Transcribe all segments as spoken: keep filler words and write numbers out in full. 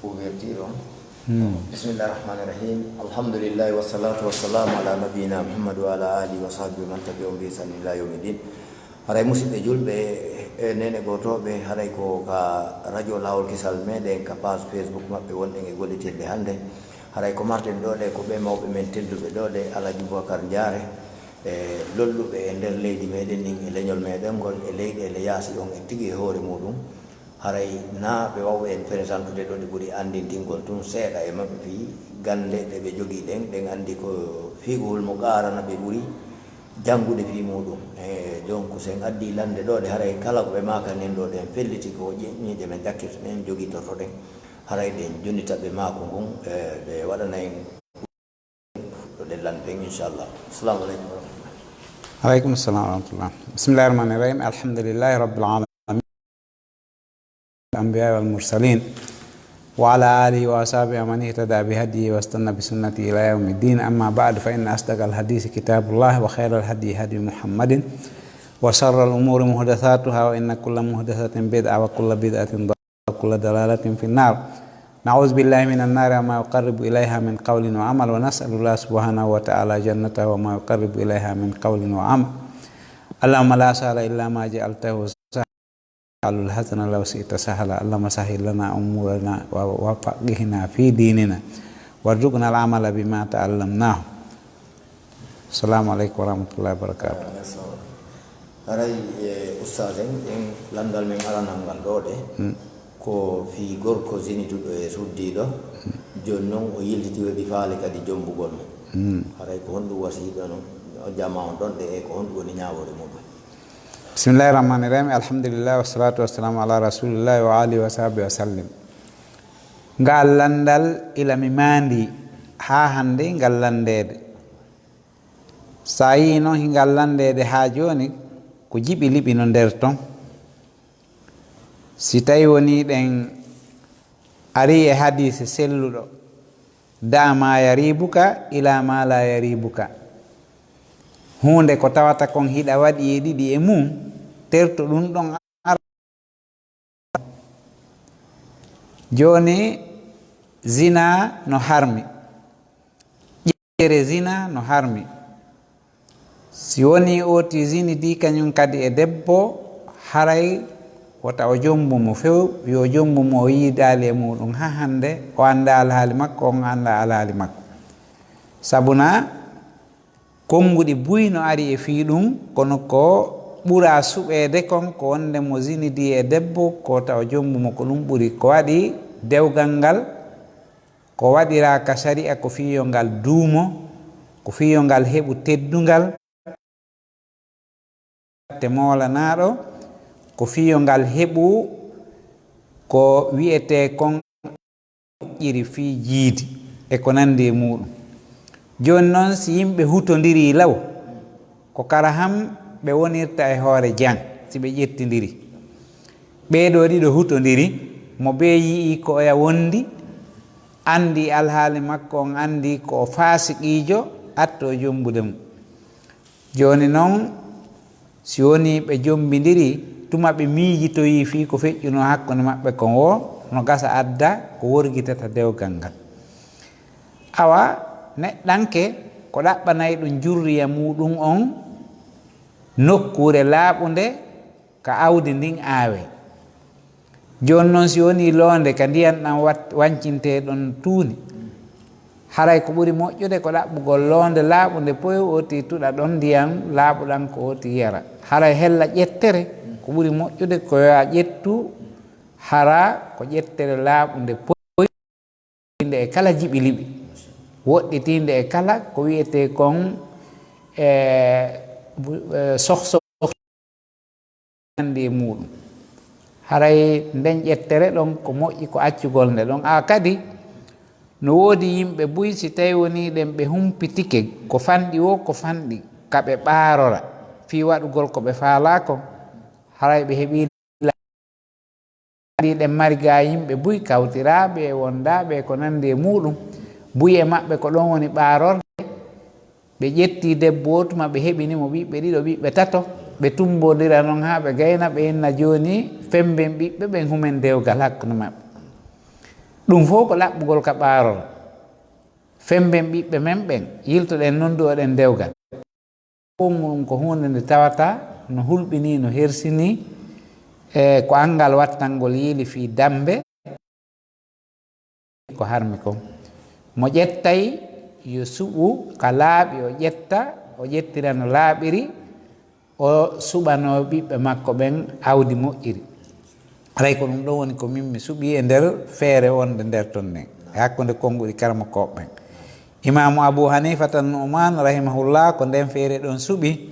Ouverture on. Hmm. Bismillah rahmani rahim. Alhamdulillah, wassalatu wassalamu ala nabiyina Muhammad wa ala alihi wa sahbihi wa man tabi'ahum bi ihsan ila yawmiddin. Haray musidɓe julɓe e nene gotoɓe, haray ko ka radio Lawol Kisal meɗen, ka page Facebook maɓɓe wonɗen e gollitirde hannde. Haray ko marten ɗo ɗe, ko ɓe mawɓe men tedduɓe ɗo ɗe, Alhaji Boubacar Diaré, e lolluɓe e nder leydi meɗen ndin, e leñol meɗen ngol, e leyɗeele yaasi on, e tigi e hoore muɗum. Haray na ɓe waw en présentude ɗo ɗe ɓuri anndintingol tun seeɗa e maɓɓe fii gannde ɗe ɓe jogii ɗen, ɗen anndi ko fiigowol mo qaarana ɓe ɓuri janngude fii muɗum. E, donc, so en addi lannde ɗo ɗe, haray kala ko ɓe maaka nen ɗo ɗen felliti ko ƴe-, ɲiiƴe men ƴakkirta ɗen, jogitorto ɗen, haray ɗen jonnita ɓe maaku ngun, e, ɓe waɗana en ɗo ɗen lannde ɗen, inchallah. Assalamu aleykum wa rahmatullah. Aleykum salam wa rahmatullah. Bismillahi rahmani rahim. Alhamdulillahi rabbil alamin. الأنبياء والمرسلين وعلى آله وأصحابه ومن اهتدى بهديه واستنى بسنته إلى يوم الدين. أما بعد، فإن أصدق الحديث كتاب الله، وخير الهدي هدي محمد، وشر الأمور محدثاتها، وإن كل محدثة بدعة، وكل بدعة ضلالة، وكل ضلالة في النار. نعوذ بالله من النار وما يقرب إليها من قول وعمل، ونسأل الله سبحانه وتعالى جنته وما يقرب إليها من قول وعمل. اللهم لا سهل إلا ما جعلته سهلا، تجعل الحزن لو شئت سهلا. اللهم سهل لنا أمورنا وفقهنا في ديننا وارزقنا العمل بما تعلمناه. السلام عليكم ورحمة الله وبركاته. Haray, e, ustaas en, en lanndal men aranal ngal ɗo ɗe, ko fii gorko ziniduɗo e suddiiɗo, jooni non o yiltiti waɗi faale kadi jombugol mo. Haray ko honɗum wasiyiɗon on, o jama on ɗon ɗe, e ko honɗum woni ñaawoore muɗum? Bismillahi rahmani rahim. Alhamdulillah, wassalatu wassalamu ala rasulillahi wa alihi wa sahbihi wa sallim. Ngal lanndal ila mi maandi haa hannde ngal lanndeede. So a yii noon hingal lanndeede haa jooni, ko jiɓi liɓi no nder ton. Si tawi wonii ɗen arii e hadiise selluɗo, "Da' ma yaribuka ila ma la yaribuka." Huunde ko tawata kon hiɗa waɗi e ɗiɗi e mum, terto ɗum ɗon. Jooni, zina no harmi. Ƴettire zina no harmi. Si wonii ooti zinidii kañum kadi e debbo, haray wota o jombu mo few, yo jombu mo o yiidaali e muuɗum haa hannde, o anndaa alhaali makko, on anndaa alhaali makko. Sabuna, konnguɗi buy no ari e fii ɗum, kono ko ɓuraa suɓeede kon ko wonde mo zinidii e debbo, ko tawa jombu mo ko ɗum ɓuri. Ko waɗi dewgal ngal, ko waɗiraa ka sari'a ko fii yo ngal duumo, ko fii yo ngal heɓu teddungal. Te moolanaaɗo, ko fii yo ngal heɓu ko wi'etee kon moƴƴiri fii jiidi e ko nanndi e muuɗum. Jooni noon, si yimɓe hutondirii law, ko kara ham ɓe wonirta e hoore jam si ɓe ƴettindiri. Ɓee ɗoo ɗiɗo hutondiri, mo bee yi'ii ko oya wondi, anndi alhaali makko on, anndi ko o faasiqiijo, atto jombude mo. Jooni noon, si wonii ɓe jombindirii, tuma ɓe miijitoyii fii ko feƴƴunoo hakkunde maɓɓe kon woo, no gasa adda ko worgitata dewgal ngal. Awa, neɗɗanke ko ɗaɓɓanayɗum jurriya muuɗum on nokkuure laaɓunde ka aawdi ndin aawee. Jooni noon, si wonii loonde ka ndiyan ɗan wat-, wancintee ɗon tuuni, haray ko ɓuri moƴƴude ko ɗaɓɓugol loonde laaɓunde poyo, ooti tuɗa ɗon ndiyan laaɓuɗan ko ooti yara. Haray hella ƴettere ko ɓuri moƴƴude ko yo a ƴettu, hara ko ƴettere laaɓunde poyo. Woɗɗitiinde e kala jiɓi liɓi, woɗɗitiinde e kala ko wi'etee kon, e, bu-, e, sohsoh nanndi e muuɗum. Haray nden ƴettere ɗon ko moƴƴi ko accugol nde ɗon. A kadi, no woodi yimɓe buy, si tawi wonii ɗen ɓe humpitike ko fanɗi woo ko fanɗi, ka ɓe ɓaarora fii waɗugol ko ɓe faalaa kon, haray ɓe heɓii Ɗi ɗen mari gaa yimɓe buy kawtiraaɓe e wondaaɓe e ko nanndi e muuɗum. Buy e maɓɓe ko ɗon woni ɓaarorde. Ɓe ƴettii debbo woo tuma, ɓe heɓini mo ɓiɓɓe ɗiɗo, ɓiɓɓe tato. Ɓe tummbondira non haa ɓe gayna, ɓe inna jooni femben ɓiɓɓe ɓen, humen dewgal hakkunde maɓɓe. Ɗum fof ko laɓɓugol ka ɓaarol. Femben ɓiɓɓe men ɓen, yiltoɗen non duwoɗen dewgal. Konngu ɗum ko huunde nde tawata no hulɓinii, no hersinii, e ko anngal wattangol yiili fii dammbe ko harmi kon. Mo ƴettay yo suɓu ka laaɓi, o ƴetta, o ƴettira no laaɓiri, o suɓanoo ɓiɓɓe makko ɓen awdi moƴƴiri. Haray ko ɗum ɗon woni ko min mi suɓii e nder feere wonde nder ton nden, e hakkunde konnguɗi karamokooɓe ɓen. Imaamu Abu Hanifata Nu'man, rahimahullah, ko nden feere ɗon suɓi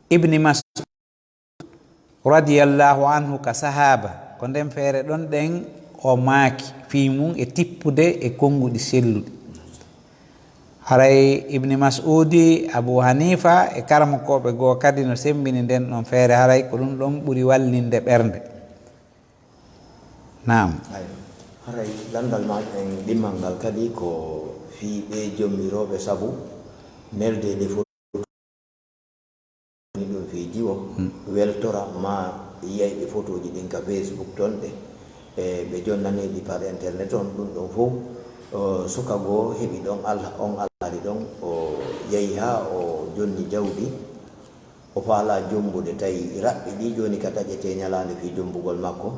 Ibni Mas'ud, radiyallahu anhu, ka sahaaba, ko nden feere ɗon ɗen o maaki fii mum e tippude e konnguɗi selluɗi. Haray Ibni Mas'udi, Abu Hanifa e karamokooɓe goo kadi no semmbini nden ɗon feere, haray ko ɗum ɗon ɓuri wallinde ɓernde. Naam. Ay, haray lanndal ma en ɗimmal ngal kadi ko fii ɓee jommirooɓe sabu neldeede fof. Ni ɗum fii diwo, weltora ma yiyayɓe fotooji ɗin ka Facebook ton ɗe, e ɓe jonnanii ɗi par internet on, ɗum ɗon fof, o, suka goo heɓi ɗon alha-, on alhaali ɗon, o yahi haa o jonni jawdi, o faalaa jommbude, tawi raɓɓi ɗi jooni ka taƴetee ñalaande fii jommbugol makko.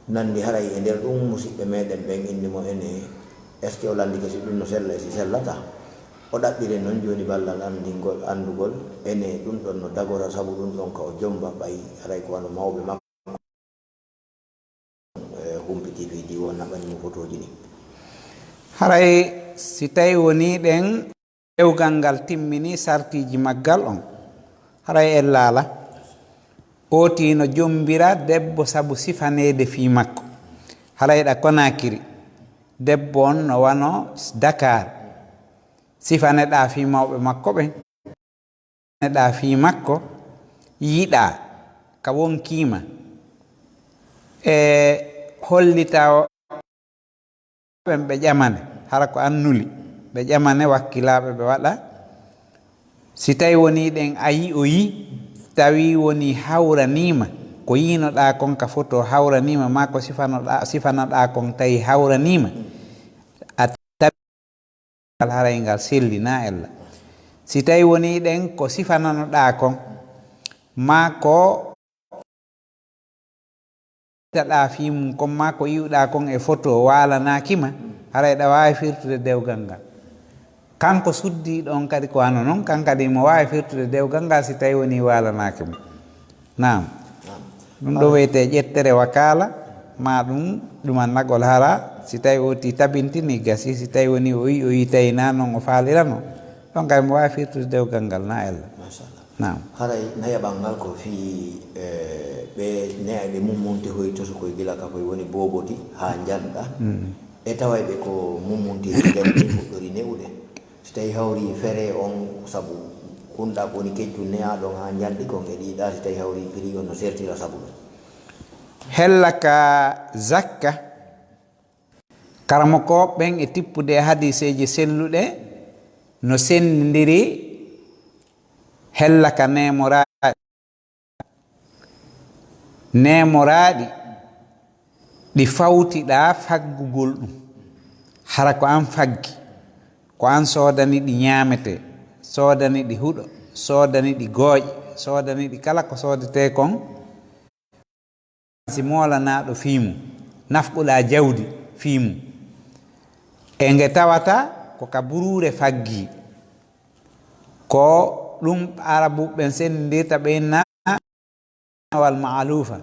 Nanndi haray e nder ɗum, musiɓɓe meɗen ɓen inni mo ene, est-ce que o lanndike si ɗum no sella e si sellataa? O ɗaɓɓire non jooni ballal anndingol, anndugol ene ɗum ɗon no dagora, sabu ɗum ɗon ka o jommba, ɓay haray ko wano mawɓe makko, e, humpiti fii diwo naɓani mo fotooji ɗin. Haray si tawi wonii ɗen dewgal ngal timminii sartiiji maggal on, haray en laala. Ootii no jommbira debbo sabu sifaneede fii makko. Haray ɗa Konaakiri, debbo on no wano Dakar. Sifaneɗaa fii mawɓe makko ɓen. Sifaneɗaa fii makko, yiɗaa, ka wonkii ma. E hollitaa o ɓen ɓe ƴamane, hara ko an nuli, ɓe ƴamane wakkilaaɓe ɓe waɗa. Si tawi wonii ɗen a yi'oyi, tawi wonii hawraniima, ko yiinoɗaa kon ka foto hawraniima, maa ko sifanoɗaa, sifanoɗaa kon tawi hawraniima, a tawi ngal haray ngal selli naa ella. Si tawi wonii ɗen ko sifananoɗaa kon, maa ko taɗaa fii mum kon maa ko iwɗaa kon e foto waalanaaki ma, haray ɗa waawi firtude dewgal ngal. Kanko suddii ɗon kadi ko wano non, kan kadi mo waawi firtude dewgal ngal si tawi wonii waalanaaki mo. Naam. Naam. Ɗum ɗo wiyetee ƴettere wakaala, maa ɗum ɗumannagol hara, si tawi o ti tabintini gasi, si tawi wonii o yi, o yi tawi naa non o faalirano. Ɗon kadi mo waawi firtude dewgal ngal naa ella. Machallah. Naam. Haray na yaɓal ngal ko fii, eh, ɓe ne'ayɓe mummunte hoy tosokoy gila ka koy woni booboti haa njanɗa. Mm. E tawayɓe ko mummunte njanɗi fuɗɗori ne'ude. Si tawi hawri fere on sabu kunɗa ko woni keccun ne'aa ɗon haa njanɗi kon e ɗiiɗa, si tawi hawri firi on no sertira sabu ɗum. Hella ka zakka, karamokooɓe ɓen e tippude e hadiiseeji selluɗe no senndindiri hella ka neemoraaɗi. Neemoraaɗi ɗi fawtiɗaa faggugol ɗum. Hara ko an faggi, ko an soodani ɗi ñaametee, soodani ɗi huɗo, soodani ɗi gooƴe, soodani ɗi kala ko soodetee kon. Si moolanaaɗo fii mum, nafquɗaa jawdi fii mum. E nge tawata ko ka buruure faggi. Ko ɗum Arabuɓe ɓen senndirta ɓe inna wal maalufa.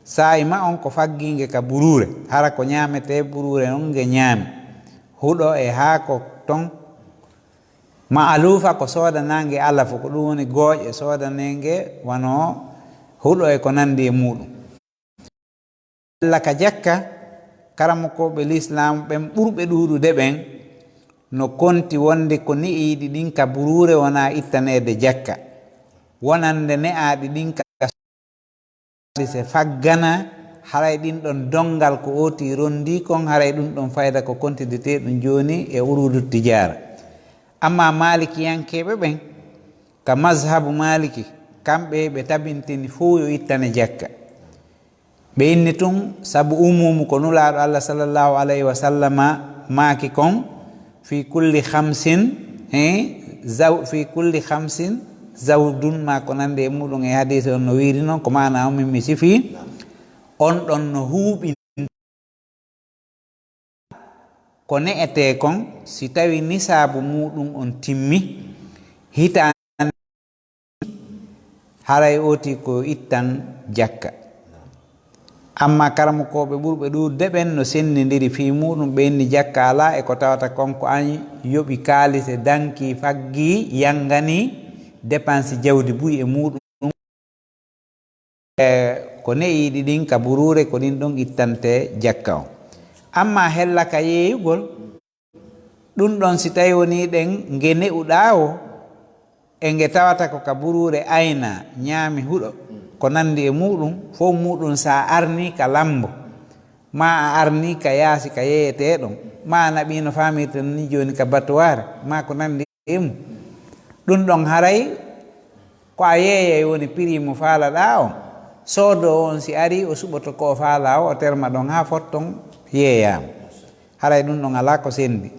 Saa'i ma on ko faggiinge ka buruure, hara ko ñaametee buruure on nge ñaami. Huɗo e haako ton. Maalufa ko soodanaange alafu, ko ɗum woni gooƴe soodaneenge wano huɗo e ko nanndi e muuɗum. Alla ka jakka, karamokooɓe lislaamu ɓen ɓurɓe ɗuuɗude ɓen no konti wonde ko ne'iiɗi ɗin ka buruure wonaa ittaneede jakka. Wonande ne'aaɗi ɗin ka se faggana, haray ɗin ɗon donngal ko ootii ronndii kon, haray ɗum ɗon fayda ko kontideteeɗum jooni e uruudu tijaara. Ammaa maalikiyankeeɓe ɓen, ka mazhabu Maaliki, kamɓe ɓe tabintini fow yo ittane jakka. Ɓe inni tun, sabu umuumu ko Nulaaɗo Allah sallallahu alayhi wa sallama maaki kon, fi kulli khamsin, eh, zaw-, fi kulli khamsin zawdun, ma ko nandi e muɗum e hadiisi on no wiiri non, ko maana on min mi sifii, on ɗon no huuɓi ko ne'etee kon, si tawi nisaabu muuɗum on timmi, hitaande haray ooti ko ittan jakka. Amma karamokooɓe ɓurɓe ɗuuɗde ɓen no senndindiri fii muuɗum, ɓe inni jakka alaa e ko tawata kon ko an yoɓi kaalise, danki, faggi, yangani depansi jawdi buy e muuɗum. E ko ne'iiɗi ɗin ka buruure, ko ɗin ɗon ittante jakka on. Amma hella ka yeeyugol, ɗun ɗon si tawi wonii ɗen nge ne'uɗaa wo, e nge tawata ko ka buruure ayna, ñaami huɗo, ko nandi e muuɗum, fow muuɗum sa arnii ka lambo, ma a arnii ka yaasi ka yeeyetee ɗon, ma a naɓii no faamirten ni jooni ka batuwaare, ma ko nandi e mum. Ɗun ɗon haray ko a yeeyay woni prix mo faalaɗaa on. Soodoowo on si arii, o suɓoto ko o faalaa o, o terma ɗon haa fotton yeeyaama. Haray ɗun ɗon alaa ko sendi.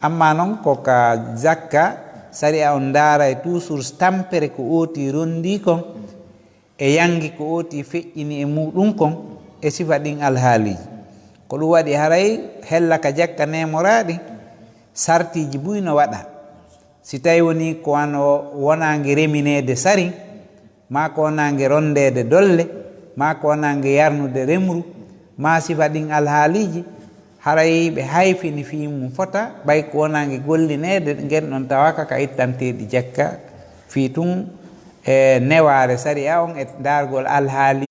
Amma non ko ka jakka, sariya on ndaaray toujours tampere ko ooti rondii kon, e yangi ko ooti feƴƴini e muuɗum kon, e sifa ɗin alhaaliiji. Ko ɗum waɗi haray hella ka jakka neemoraaɗi, sartiiji buy no waɗa. Si tawi wonii ko wano wonaange remineede sari, maa ko wonaange ronndeede dolle, maa ko wonaange yarnude remru, maa sifa ɗin alhaaliiji, haray ɓe hayfini fii mum fota, ɓay ko wonaange gollineede ngen ɗon tawaka ka ittanteeɗi jakka, fii tun e newaare sariya on e ndaargol alhaali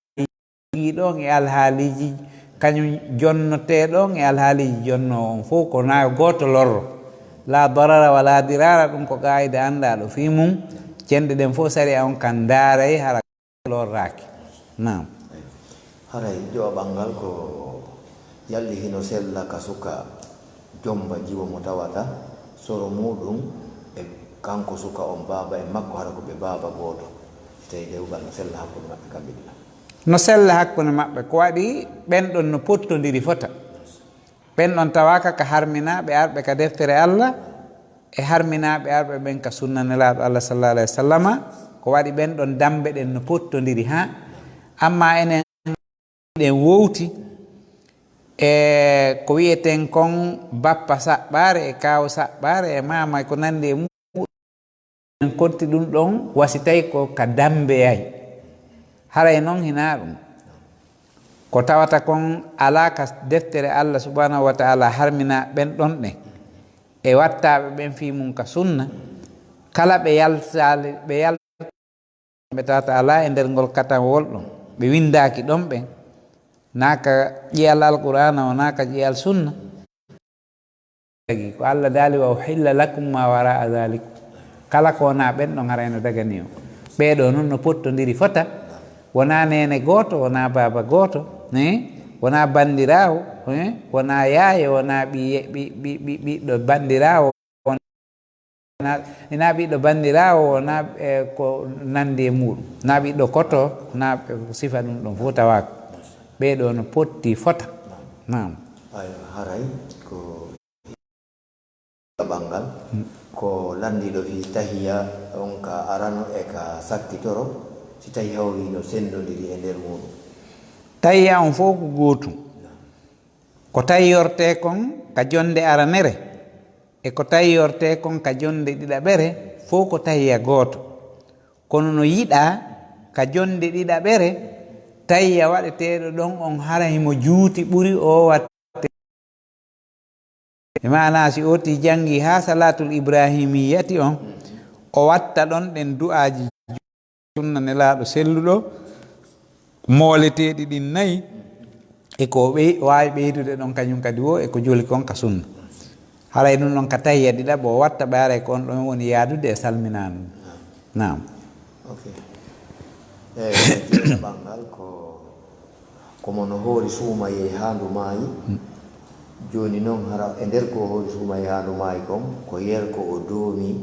ɗon e alhaaliiji kañum jonnoteeɗo on e alhaaliiji jonnoowo on fow ko na gooto lorro. La darara wala dirara, ɗum ko qaayida anndaaɗo fii mum. Cenɗe ɗen fow sariya on kan ndaaray hara lorraaki. Naam. Haray joɓaɓal ngal ko yalli hino sella ka suka jomba jiwo mo tawata soro muɗum e kanko suka on baaba e makko hara ko ɓe baaba gooto. Si tawi dewgal no sella hakkunde maɓɓe kamɓe ɗiɗo. No sella hakkunde maɓɓe, ko waɗi ɓen ɗon no pottondiri fota. Ɓen ɗon tawaaka ka harminaaɓe arɓe ka deftere Allah, e harminaaɓe arɓe ɓen ka sunna Nelaaɗo Allah sallallahu alayhi wa sallama, ko waɗi ɓen ɗon dambe ɗen no pottondiri haa. Amma enen ɗen wowti, e ko wi'eten kon bappa saɓɓaare, e kaaw saɓɓaare, e maama, e ko nandi e en konti ɗum ɗon, wa si tawi ko ka dambeyay. Haray non hinaa ɗum. Ko tawata kon alaa ka deftere Allah subhanahu wa ta'ala harmina ɓen ɗon ɗen. E wattaaɓe ɓen fii mum ka sunna. Kala ɓe yaltaali, ɓe yal-, ɓe tawata alaa e nder ngol katawol ɗon. Ɓe windaaki ɗon ɓen. Naa ka ƴiyal Alqur'aana o, naa ka ƴiyal sunna. Tagi ko Allah daali, "Wa uhilla lakum ma wara'a dhalikum." Kala ko wonaa ɓen ɗon haray no dagani on. Ɓee ɗoo non no pottondiri fota. Wonaa neene gooto, wonaa baaba gooto, eh? Wonaa banndiraawo, eh? Wonaa yaaye, wonaa ɓi-, ɓi-, ɓi-, ɓi-, ɓiɗɗo banndiraawo, wonaa, hinaa ɓiɗɗo banndiraawo, wonaa, eh, ko nandi e muuɗum. Naa ɓiɗɗo koto, naa sifa ɗum ɗon fof tawaaka. Ɓee ɗoo no potti fota. Naam. Aywa, haray ko Ɓanngal, ko lanndiiɗo fii tahiya on ka arano e ka sakkitoro, si tawi hawri no senndondiri e nder muuɗum. Tahiya on fof ko gootum. Ko tahiyortee kon ka jonnde aranere, e ko tahiyortee kon ka jonnde ɗiɗaɓere, fof ko tahiya gooto. Kono no yiɗaa ka jonnde ɗiɗaɓere, tahiya waɗeteeɗo ɗon on hara himo juuti ɓuri o watte. E maanaa, si ooti janngi haa Salaatul Ibraahiimiyyati on, o watta ɗon ɗen du'aaji sunna Nelaaɗo selluɗo, mooleteeɗi ɗin nayi, e ko o ɓey-, o waawi ɓeydude ɗon kañum kadi wo, e ko joli kon ka sunna. Haray ɗum ɗon ka tahiya ɗiɗaɓo o watta, ɓe haray ko on ɗon woni yaadude e salminaandu. Naam. Ok. Eyi, jeeɗaɓal ngal ko, ko mo no hoori suumayee haa ndu maayi. Jooni noon, hara e nder ko o hoori suumayee haa ndu maayi kon, ko yer ko o doomi,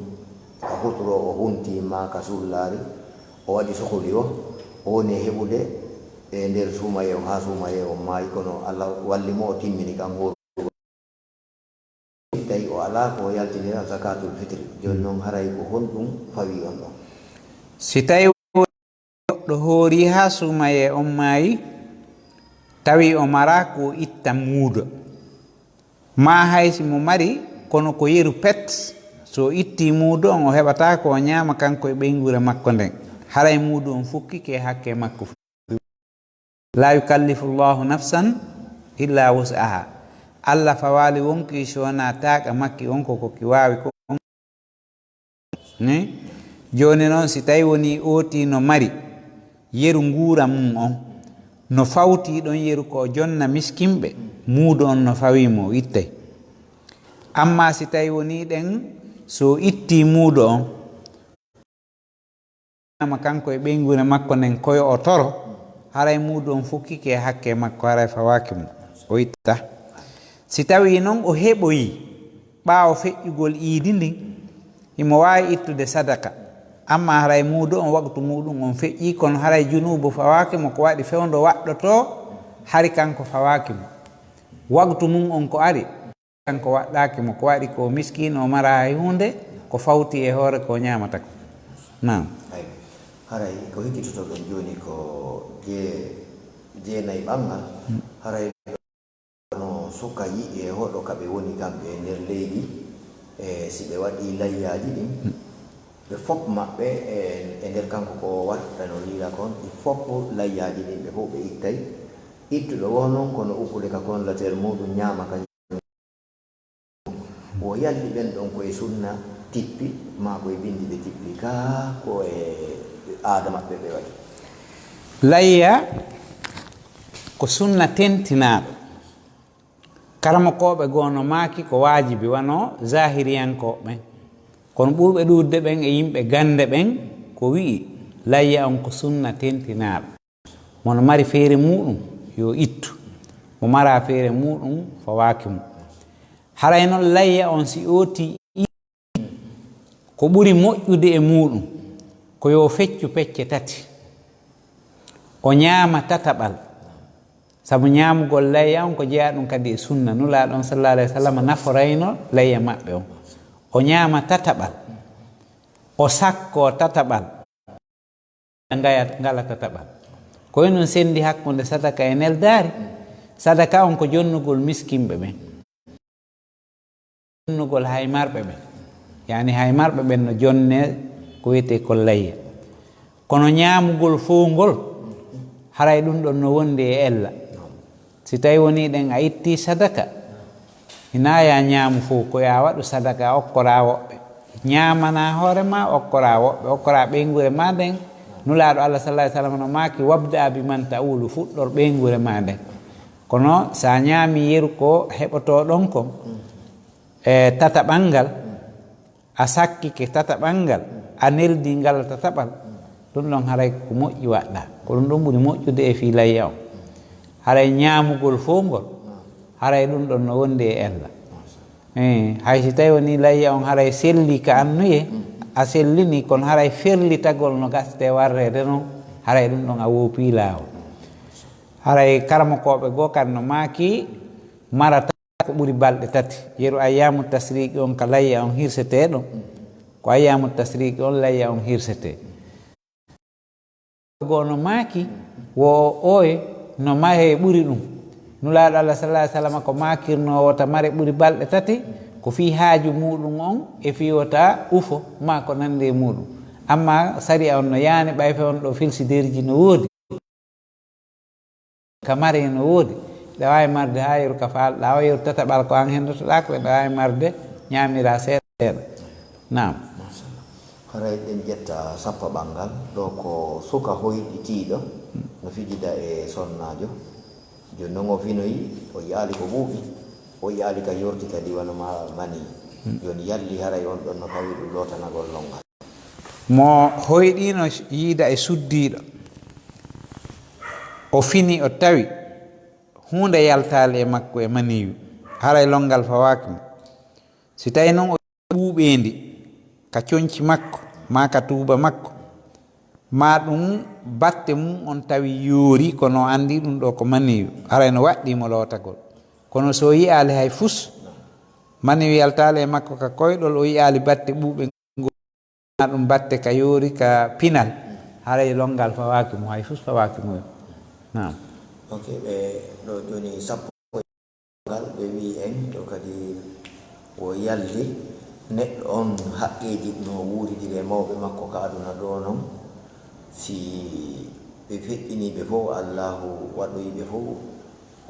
ka huturo o hunti maa ka sullaari, o waɗi sohli o, o woni e heɓude e nder suumayee o, haa suumayee o maayi, kono Allah walli mo, o timmini kan hoorugol. Tawi o alaa ko o yaltinira zakatul fitri. Jooni noon, haray ko honɗum fawi on ɗon? Si tawi goɗɗo hoori haa suumayee on maayi, tawi o maraa ko itta muudo. Maa hay si mo mari, kono ko yeru pet, so itti muudo on, o heɓataa ko o ñaama kanko e ɓeynguure makko nden. Haray muudo on fukkike hakke makko. La yukallifu Allahu nafsan illa wus'aha. Allah fawaali wonki si wonaa taaqa makki on ko, ko ki waawi ko on. Ni? Jooni noon, si tawi woni ooti no mari yeru nguura mum on, no fawti ɗon yeru ko o jonna miskinɓe, muudo on no fawi mo, o ittay. Amma si tawi woni ɗen, so itti muudo on, ama kanko e ɓeynguure makko nden koyo o toro, haray muudo on fukkike hakke makko, haray fawaaki mo, o itta. Si tawi noon o heɓoyi ɓaawo feƴƴugol iidi ndin, himo waawi ittude sadaka, amma haray muudo on waqtu muuɗum on feƴƴi, kono haray junuubu fawaaki mo, ko waɗi fewndo waɗɗotoo, hari kanko fawaaki mo. Waqtu mum on ko ari, kanko waɗɗaaki mo, ko waɗi ko miskiino o mara hay huunde, ko fawti e hoore ko ñaamata ko. Naam. Ay, haray ko hikkitoto ɗon jooni ko je-, jeenay ɓanngal, haray no suka yi'i e hoɗo ka ɓe woni kamɓe e nder leydi, e si ɓe waɗi layyaaji ɗin, ɓe fof maɓɓe e, e nder kanko ko o waɗata no liira kon, ɗi fof layyaaji ɗin ɓe fof ɓe ittay. Ittuɗo woo noon kono ukkude ka konlatel muuɗum ñaama ka o yalli ɓen ɗon ko e sunna tippi, maa ko e binndi ɓe tippi, kaa ko e aada maɓɓe ɓe waɗi? Layya ko sunna tentinaaɗo. Karamokooɓe goo no maaki ko waajibi, wano zaahiriyankooɓe ɓen. Kono ɓurɓe ɗuuɗude ɓen e yimɓe gannde ɓen ko wi'i layya on ko sunna tentinaaɗo. Mo no mari feere muuɗum, yo ittu. Mo maraa feere muuɗum, fawaaki mo. Haray non layya on si ooti, ko ɓuri moƴƴude e muuɗum, ko yo feccu pecce tati. O ñaama tataɓal. Sabu ñaamugol layya on ko jeyaa ɗum kadi e sunna. Nulaaɗo on, sallallahu alayhi wa sallam, naforayno layya maɓɓe on. O ñaama tataɓal. O sakkoo tataɓal. Ngaya-, ngala tataɓal. Ko e non sendi hakkunde sadaka e neldaari. Sadaka on ko jonnugol miskinɓe ɓen. Jonnugol haymarɓe ɓen. Yani haymarɓe ɓen no jonne ko wiyetee ko layya. Kono ñaamugol fow ngol, haray ɗum ɗon no wondi e ella. Si tawi woni ɗen a itti sadaka, hinaa ya ñaamu fow, ko ya waɗu sadaka, a okkora woɓɓe. Ñaamana hoore ma, okkora woɓɓe, okkora ɓeynguure ma nden. Nulaaɗo Allah, sallallahu alayhi wa sallam, no maaki, "Wabda bi man ta'ulu", fuɗɗor ɓeynguure ma nden. Kono sa ñaami yeru ko heɓotoo ɗon kon, e tataɓal ngal, a sakkike tataɓal ngal, a neldi ngal tataɓal, ɗum ɗon haray ko moƴƴi waɗɗa. Ko ɗum ɗon ɓuri moƴƴude e fii layya on. Haray ñaamugol fow ngol, haray ɗum ɗon no wondi e ella. Eh, hay si tawi woni layya on haray selli ka annuye, a sellini, kono haray ferlitagol no gastee warreede non, haray ɗum ɗon a woopii laawol. Haray karamokooɓe goo kan no maaki marata ko ɓuri balɗe tati. Yeru ayyaamu tasriiqi on ka layya on hirsetee ɗon. Ko ayyaamu tasriiqi on layya on hirsetee. Goo no maaki wo ooye no mahee ɓuri ɗum. Nulaaɗo Allah, sallallahu alayhi wa sallam, ko maakirnoo wota mare ɓuri balɗe tati, ko fii haaju muuɗum on e fii wota ufo maa ko nanndi e muuɗum. Amma sariya on no yaani ɓay fe on ɗo filsideerji no woodi. Ka mare no woodi. Ɗa waawi marde haa yeru ka faalɗaa o, yeru tataɓal ko an henndotoɗaa ko, ɗa waawi marde ñaamiraa seeɗa seeɗa. Naam. Machallah. Haray ɗen ƴetta sappaɓal ngal. Ɗo ko suka hoyɗitiiɗo no fijida e sonnaajo. Jooni non o finoyi, o yi'aali ko ɓuuɓi, o yi'aali ka yorti kadi wano ma-, mani. Jooni yalli haray on ɗon no fawi ɗum lootanagol lonngal. Mo hoyɗiino yiida e suddiiɗo, o fini, o tawi huunde yaltaali e makko e maniyu, haray lonngal fawaaki mo. Si tawi non o ɓuuɓeendi ka conci makko, maa ka tuuba makko, Ma ɗum batte mum on tawi yoori, kono o anndi ɗum ɗo ko maniyu, haray no waɗɗii mo lootagol. Kono so o yi'aali hay fus, maniyu yaltaali e makko ka koyɗol, o yi'aali batte ɓuuɓe ngol, ma ɗum batte ka yoori, ka pinal, haray lonngal fawaaki mo, hay fus fawaaki mo. Naam. Ok, ɓe ɗo jooni sappo. Ngal ɓe wi'i en ɗo kadi wo yalli neɗɗo on haqqeeji no wuuridiri e mawɓe makko ka aduna ɗo non. Si ɓe feƴƴinii ɓe fof, Allaahu waɗoyi ɓe fof,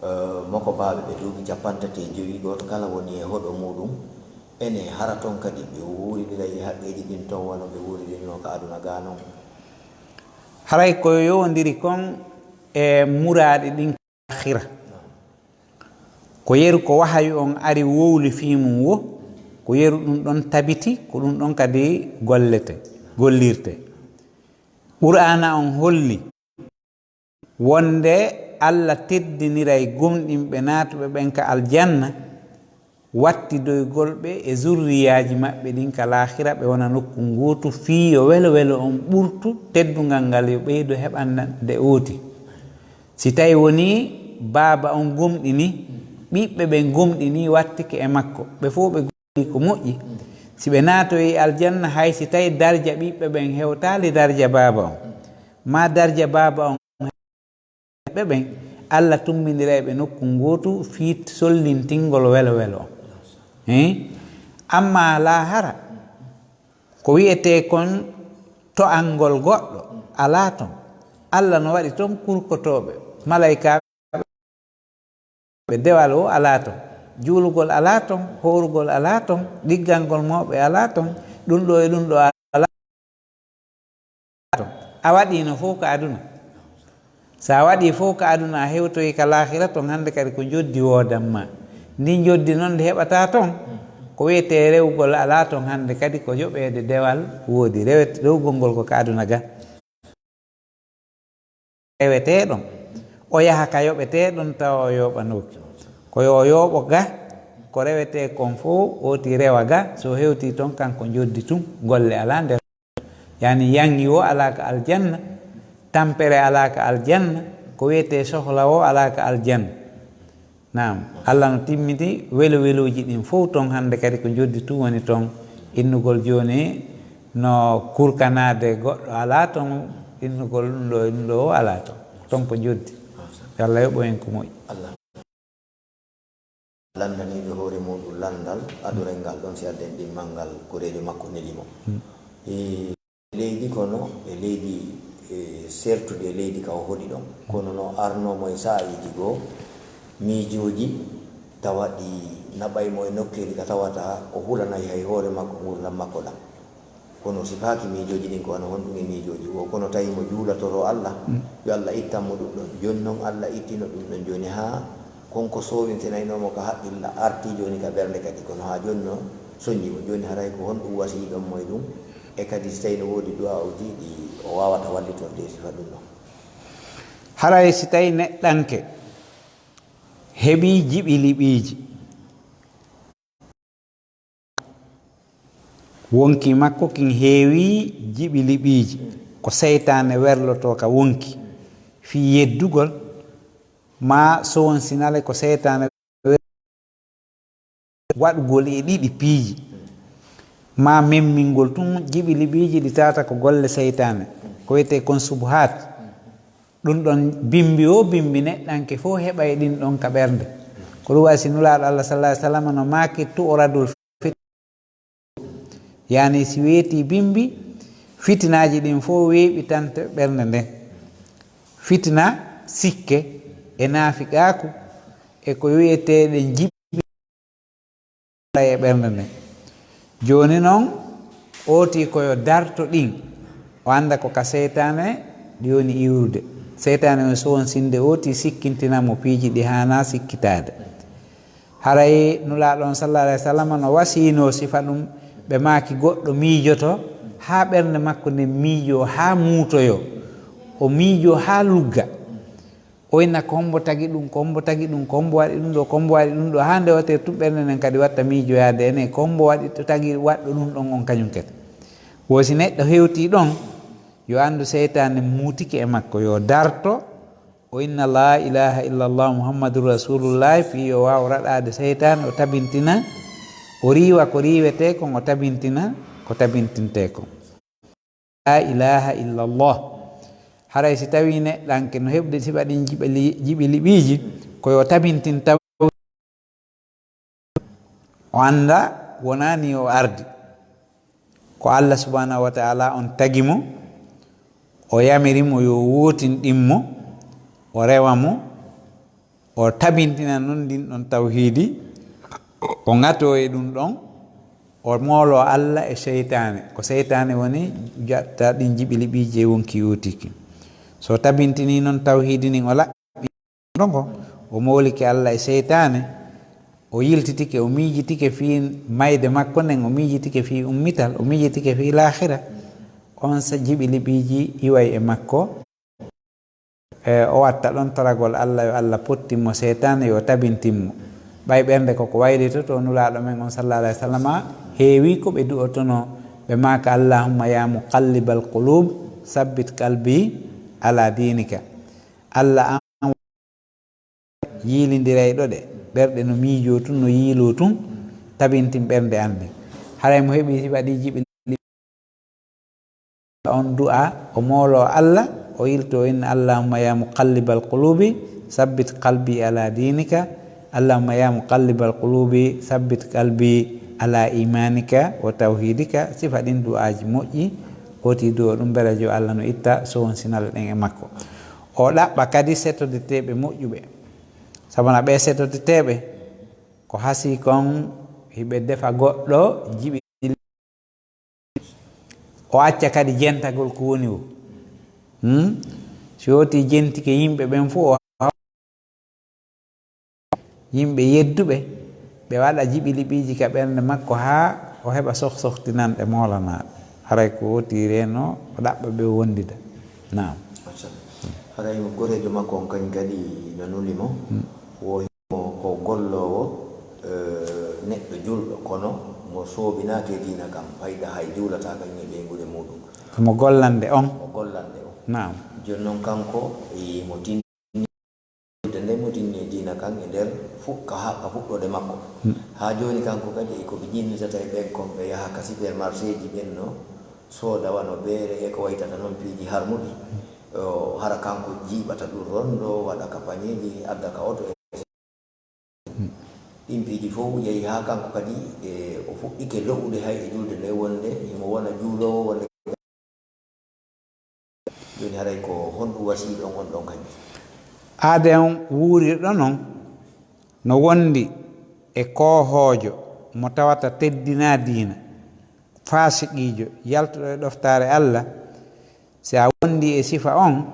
eh, mokobaaɓe ɓe duuɓi cappanɗe tati e jowi, gooto kala woni e hoɗo muuɗum. Ene hara ton kadi ɓe wuuridira e haqqeeji ɗin ton wano ɓe wuuririrnoo ka aduna gaa non. Haray ko yowondiri kon e muraaɗi ɗin aakhira. Ko yeru ko wahayu on ari wowli fii mum wo, ko yeru ɗum ɗon tabiti, ko ɗum ɗon kadi gollete, gollirte. Qur'aana on holli wonde Alla teddiniray gomɗinɓe naatuɓe ɓen ka aljanna, wattidoygol ɓe e zurriyaaji maɓɓe ɗin ka laakhira, ɓe wona nokku ngootu, fii yo welo welo on ɓurtu, teddungal ngal yo ɓeydo heɓande ooti. Si tawi woni baaba on gomɗini, ɓiɓɓe ɓen gomɗini, wattike e makko, ɓe fof ɓe gollii ko moƴƴi, si ɓe naatoyi aljanna, hay si tawi darja ɓiɓɓe ɓen hewtaali darja baaba on, ma darja baaba on ɓe ɓen, Alla tummbindiray ɓe nokku ngootu fii sollintingol welo welo on. Hein? Amma laahara, ko wi'etee kon to'angol goɗɗo, alaa ton. Alla no waɗi ton kurkotooɓe, malaykaaɓe, ɓe dewal o alaa ton. Juulugol alaa ton, hoorugol alaa ton, ɗiggangol mawɓe alaa ton, ɗum ɗo e ɗum ɗo alaa ton. A waɗiino fof ka aduna. So a waɗii fof ka aduna, a hewtoyi ka laakhira ton, hannde kadi ko njoddi woodan ma. Ndi njoddi non ndi heɓataa ton, ko wi'etee rewugol alaa ton, hannde kadi ko yoɓeede dewal woodi. Rewet-, rewugol ngol ko ka aduna ga. Rewetee ɗon. O yaha ka yoɓetee ɗon tawa o yooɓanooki. Ko yo o yooɓo ga, ko rewetee kon fof, ooti rewa ga, so hewtii ton kanko njoddi tun, golle alaa nder. Yani yaŋŋi wo alaa ka aljanna, tampere alaa ka aljanna, ko wi'etee sohla wo alaa ka aljanna. Naam, Alla no timmiti welo welooji ɗin fof ton, hannde kadi ko njoddi tun woni ton. Innugol jooni no kurkanaade goɗɗo alaa ton, innugol ɗum ɗo, ɗum ɗo o alaa ton. Ton ko njoddi. Yo Alla yoɓo en ko moƴƴi. Allah. Lanndaniiɗo hoore muuɗum lanndal, adorel ngal ɗon si adden ɗimmal ngal, koreejo makko neli mo. Mm. E leydi kono, e leydi, e sertude e leydi ka o hoɗi ɗon. Kono no arnoo mo e saa'iiji goo, miijooji tawa ɗi naɓay mo e nokkeeli ka tawata o hulanay hay hoore makko, ngurndan makko ɗan. Kono o sifaaki miijooji ɗin ko wano honɗum e miijooji goo, kono tawi mo juulatoro Allah, mm, yo Allah ittan mo ɗum ɗon. Jooni non Allah ittino ɗum ɗon jooni haa kon ko soowintinaynoo mo ka haqqilla artii jooni ka ɓernde kadi, kono haa jooni no soñi mo. Jooni haray ko honɗum wasiyiɗon mo e ɗum? E kadi si tawi no woodi du'aa'uuji ɗi o waawata wallitorde e sifa ɗum ɗon? Haray si tawi neɗɗanke heɓii jiɓi liɓiiji, wonki makko kin heewii jiɓi liɓiiji, ko seytaane werlotoo ka wonki fii yeddugol maa sowonsinale, ko seytaane waɗugol e ɗiɗi piiji, maa memmingol tun jiɓi liɓiiji ɗi tawata ko golle seytaane, ko wi'etee kon subuhaat. Ɗum ɗon bimbi o bimbi neɗɗanke fof heɓa e ɗin ɗon ka ɓernde. Ko ɗum waɗi si Nulaaɗo Allah sallallahu alaihi wasallam no maaki: "Tu'radul fit-," yani si weeti bimbi, fitinaaji ɗin fof weeɓitante ɓernde nden. Fitina sikke e naafiqaaku e ko wi'eteeɗe jiɓi e ɓernde nden. Jooni non, ooti ko yo darto ɗin, o annda ko ka seytaane ɗi woni iwrude. Seytaane on sowonsinde ooti sikkintina mo piiji ɗi haanaa sikkitaade. Haray Nulaaɗo on sallallahu alaihi wasallam no wasiinoo sifa ɗum, ɓe maaki goɗɗo miijoto haa ɓernde makko nden miijoo haa muutoyoo, o miijoo haa lugga. O inna ko hombo tagi ɗum, ko hombo tagi ɗum, ko hombo waɗi ɗum ɗo, ko hombo waɗi ɗum ɗo, haa nde wate tun ɓernde nden kadi watta miijoyaade ene, ko hombo waɗi to tagi waɗɗo ɗum ɗon on kañum kadi. Wo si neɗɗo hewtii ɗon, Yo anndu seytaane muutike e makko, yo darto, o inna laa ilaaha illallah Muhammadun Rasuulullaahi, fii yo waaw raɗaade seytaane, o tabintina, o riiwa ko riiwetee kon, o tabintina ko tabintintee kon. Laa ilaaha illallah. Haray si tawii neɗɗanke no heɓude sifa ɗin jiɓe li-, jiɓi liɓiiji, ko yo tabintin taw o annda wonaa nii o ardi. Ko Allah subhanahu wa ta'ala on tagi mo, o yamiri mo yo wootin ɗimmo, o rewa mo, o tabintina non ndin ɗon tawhiidi, o ŋatoo e ɗum ɗon, o mooloo Allah e seytaane. Ko seytaane woni jatta ɗin jiɓi liɓiiji e wonki yootiki. So tabintini non tawhiidi ndin o laɓɓi ɗon ko, o moolike Allah e seytaane, o yiltitike, o miijitike fii mayde makko nden, o miijitike fii ummital, o miijitike fii laakhira, on sa jiɓi liɓiiji iway e makko. E, o watta ɗon toragol Allah, yo Allah pottin mo seytaane, yo tabintin mo. Ɓay ɓernde ko ko waylitoto, Nulaaɗo men on, sallallahu alayhi wa sallama, heewi ko ɓe du'otonoo, ɓe maaka, "Allahumma ya muqallibal qulub, sabbit qalbi ala diinika." Allah an yiilindirayɗo ɗe, ɓerɗe no miijoo tun, no yiiloo tun, tabintin ɓernde an nden. Haray mo heɓi sifa ɗi jiɓi on du'a, o mooloo Allah, o yiltoo inna, "Allahumma ya muqallibal qulubi, sabbit qalbi ala diinika, Allahumma ya muqallibal qulubi, sabbit qalbi ala imanika wa tawhidika." Sifa ɗin du'aaji moƴƴi, oti du'o ɗum berajo Allah no itta sowon sinal ɗen e makko. O ɗaɓɓa kadi setodeteeɓe moƴƴuɓe. Sabuna ɓe setodeteeɓe, ko hasii kon hiɓe defa goɗɗo jiɓi. O acca kadi jentagol ko woni o. Hmm? Si woti jentike yimɓe ɓen fof, o haw-, yimɓe yedduɓe, ɓe waɗa jiɓi liɓiiji ka ɓernde makko haa o heɓa sohsohtinanɗe moolanaaɗe. Haray ko woti reno, o ɗaɓɓa ɓe o wondida. Naam. Machallah. Haray mo goreejo makko on kañ kadi no nuli mo. Hmm. Wo Mo ko golloowo, eh, neɗɗo julɗo, kono mo soobinaaki e diina kan, fayda hay juulataa kan e ɓeyngude muuɗum. Ko mo gollande on. Mo gollande on. Naam. Jooni noon kanko, e mo tinni, nde mo tinni e diina kan e nder fu-, ka ha-, ka fuɗɗoode makko. Hmm. Haa jooni kanko kadi e ko ɓe jinnitata e ɓen kon, ɓe yaha ka supermarché ji ɓen no sooda wano beere e ko waytata noon piiji harmuɗi. O, hara kanko jiiɓata ɗum rondo, waɗa ka pañeeji, adda ka oto e ɗin piiji fof yehi haa kanko kadi, e, o fuɗɗike lo'ude hay e julde nde wonde himo wona juuloowo, wonde jooni haray ko honɗum wasiyɗon on ɗon kañum? Aade on wuurirɗo non no wondi e koohoojo mo tawata teddinaa diina, faasiqiijo, yaltuɗo e ɗoftaare Allah, si a wondi e sifa on,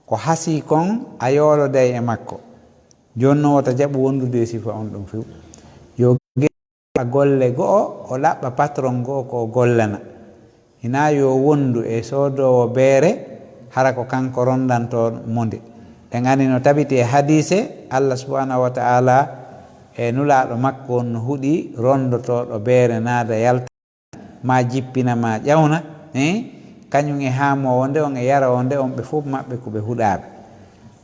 ko hasii kon a yooloday e makko. Jooni non wota jaɓu wondude e sifa on ɗon few. Yo ge-, a golle go'o, o ɗaɓɓa patron go'o ko o gollana. Hinaa yo wondu e soodoowo beere, hara ko kanko rondantoo mo nde. Ɗen anndi no tabiti e hadiise, Allah subhanahu wa ta'ala e Nulaaɗo makko on no huɗi rondotooɗo beere naada yalta, ma jippina, ma ƴawna, eh? Kañum e haamoowo nde on e yaroowo nde on, ɓe fof maɓɓe ko ɓe huɗaaɓe.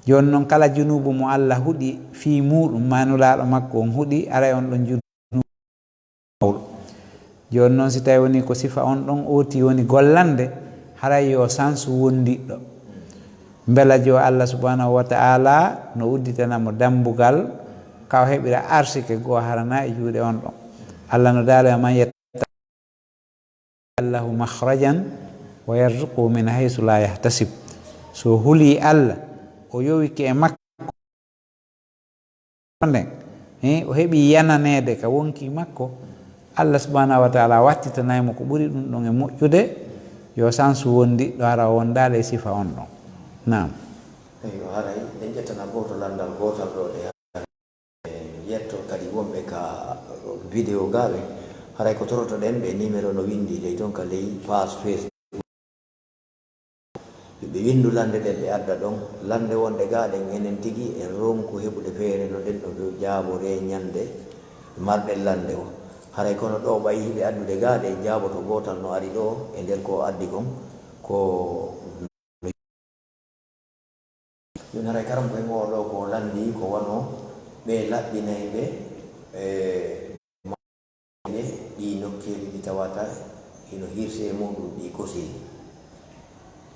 Jooni non, kala junuubu mo Allah huɗi fii muuɗum, ma Nulaaɗo makko on huɗi, aray on ɗon junuubu mawɗo. Jooni non, si tawi woni ko sifa on ɗon ooti woni gollande, haray yo sansu wondiɗɗo. Mbela jo Allah subhanahu wa ta'ala no udditana mo dambugal ka o heɓira arsike goo harana e juuɗe on ɗon. Allah no daali, "Wa man yat-, lahu makhrajan wa yarzuqhu min haythu la yahtasib." So huli Allah, o yowike e makko nden, eh, o heɓi yananeede ka wonki makko, Allah subhanahu wa ta'ala wattitanay mo ko ɓuri ɗum ɗon e moƴƴude, yo sansu wondiɗɗo hara o wondaali e sifa on ɗon. Naam. Eyyo, haray en ƴettana gooto lanndal gootal ɗo ɗe. Yetto kadi wonɓe ka vidéo gaa ɓen, haray ko torotoɗen ɓe, numéro no winndi ley ton ka ley page Facebook. Yo ɓe winndu lannde ɗen ɓe adda ɗon. Lannde wonɗe gaa ɗen, enen tigi en ronku heɓude feere no ɗen ɗo jaaboree ñannde marɗen lannde o. Haray kono ɗo ɓay hiɓe addude gaa ɗe jaaboto gootal no ari ɗo e nder ko o addi kon. ko. Jooni haray karam ko e oo ɗoo ko lanndii ko wano ɓe laɓɓinayɓe e ɗi nokkeeli ɗi tawata hino hirsi e muɗum ɗi koseeji.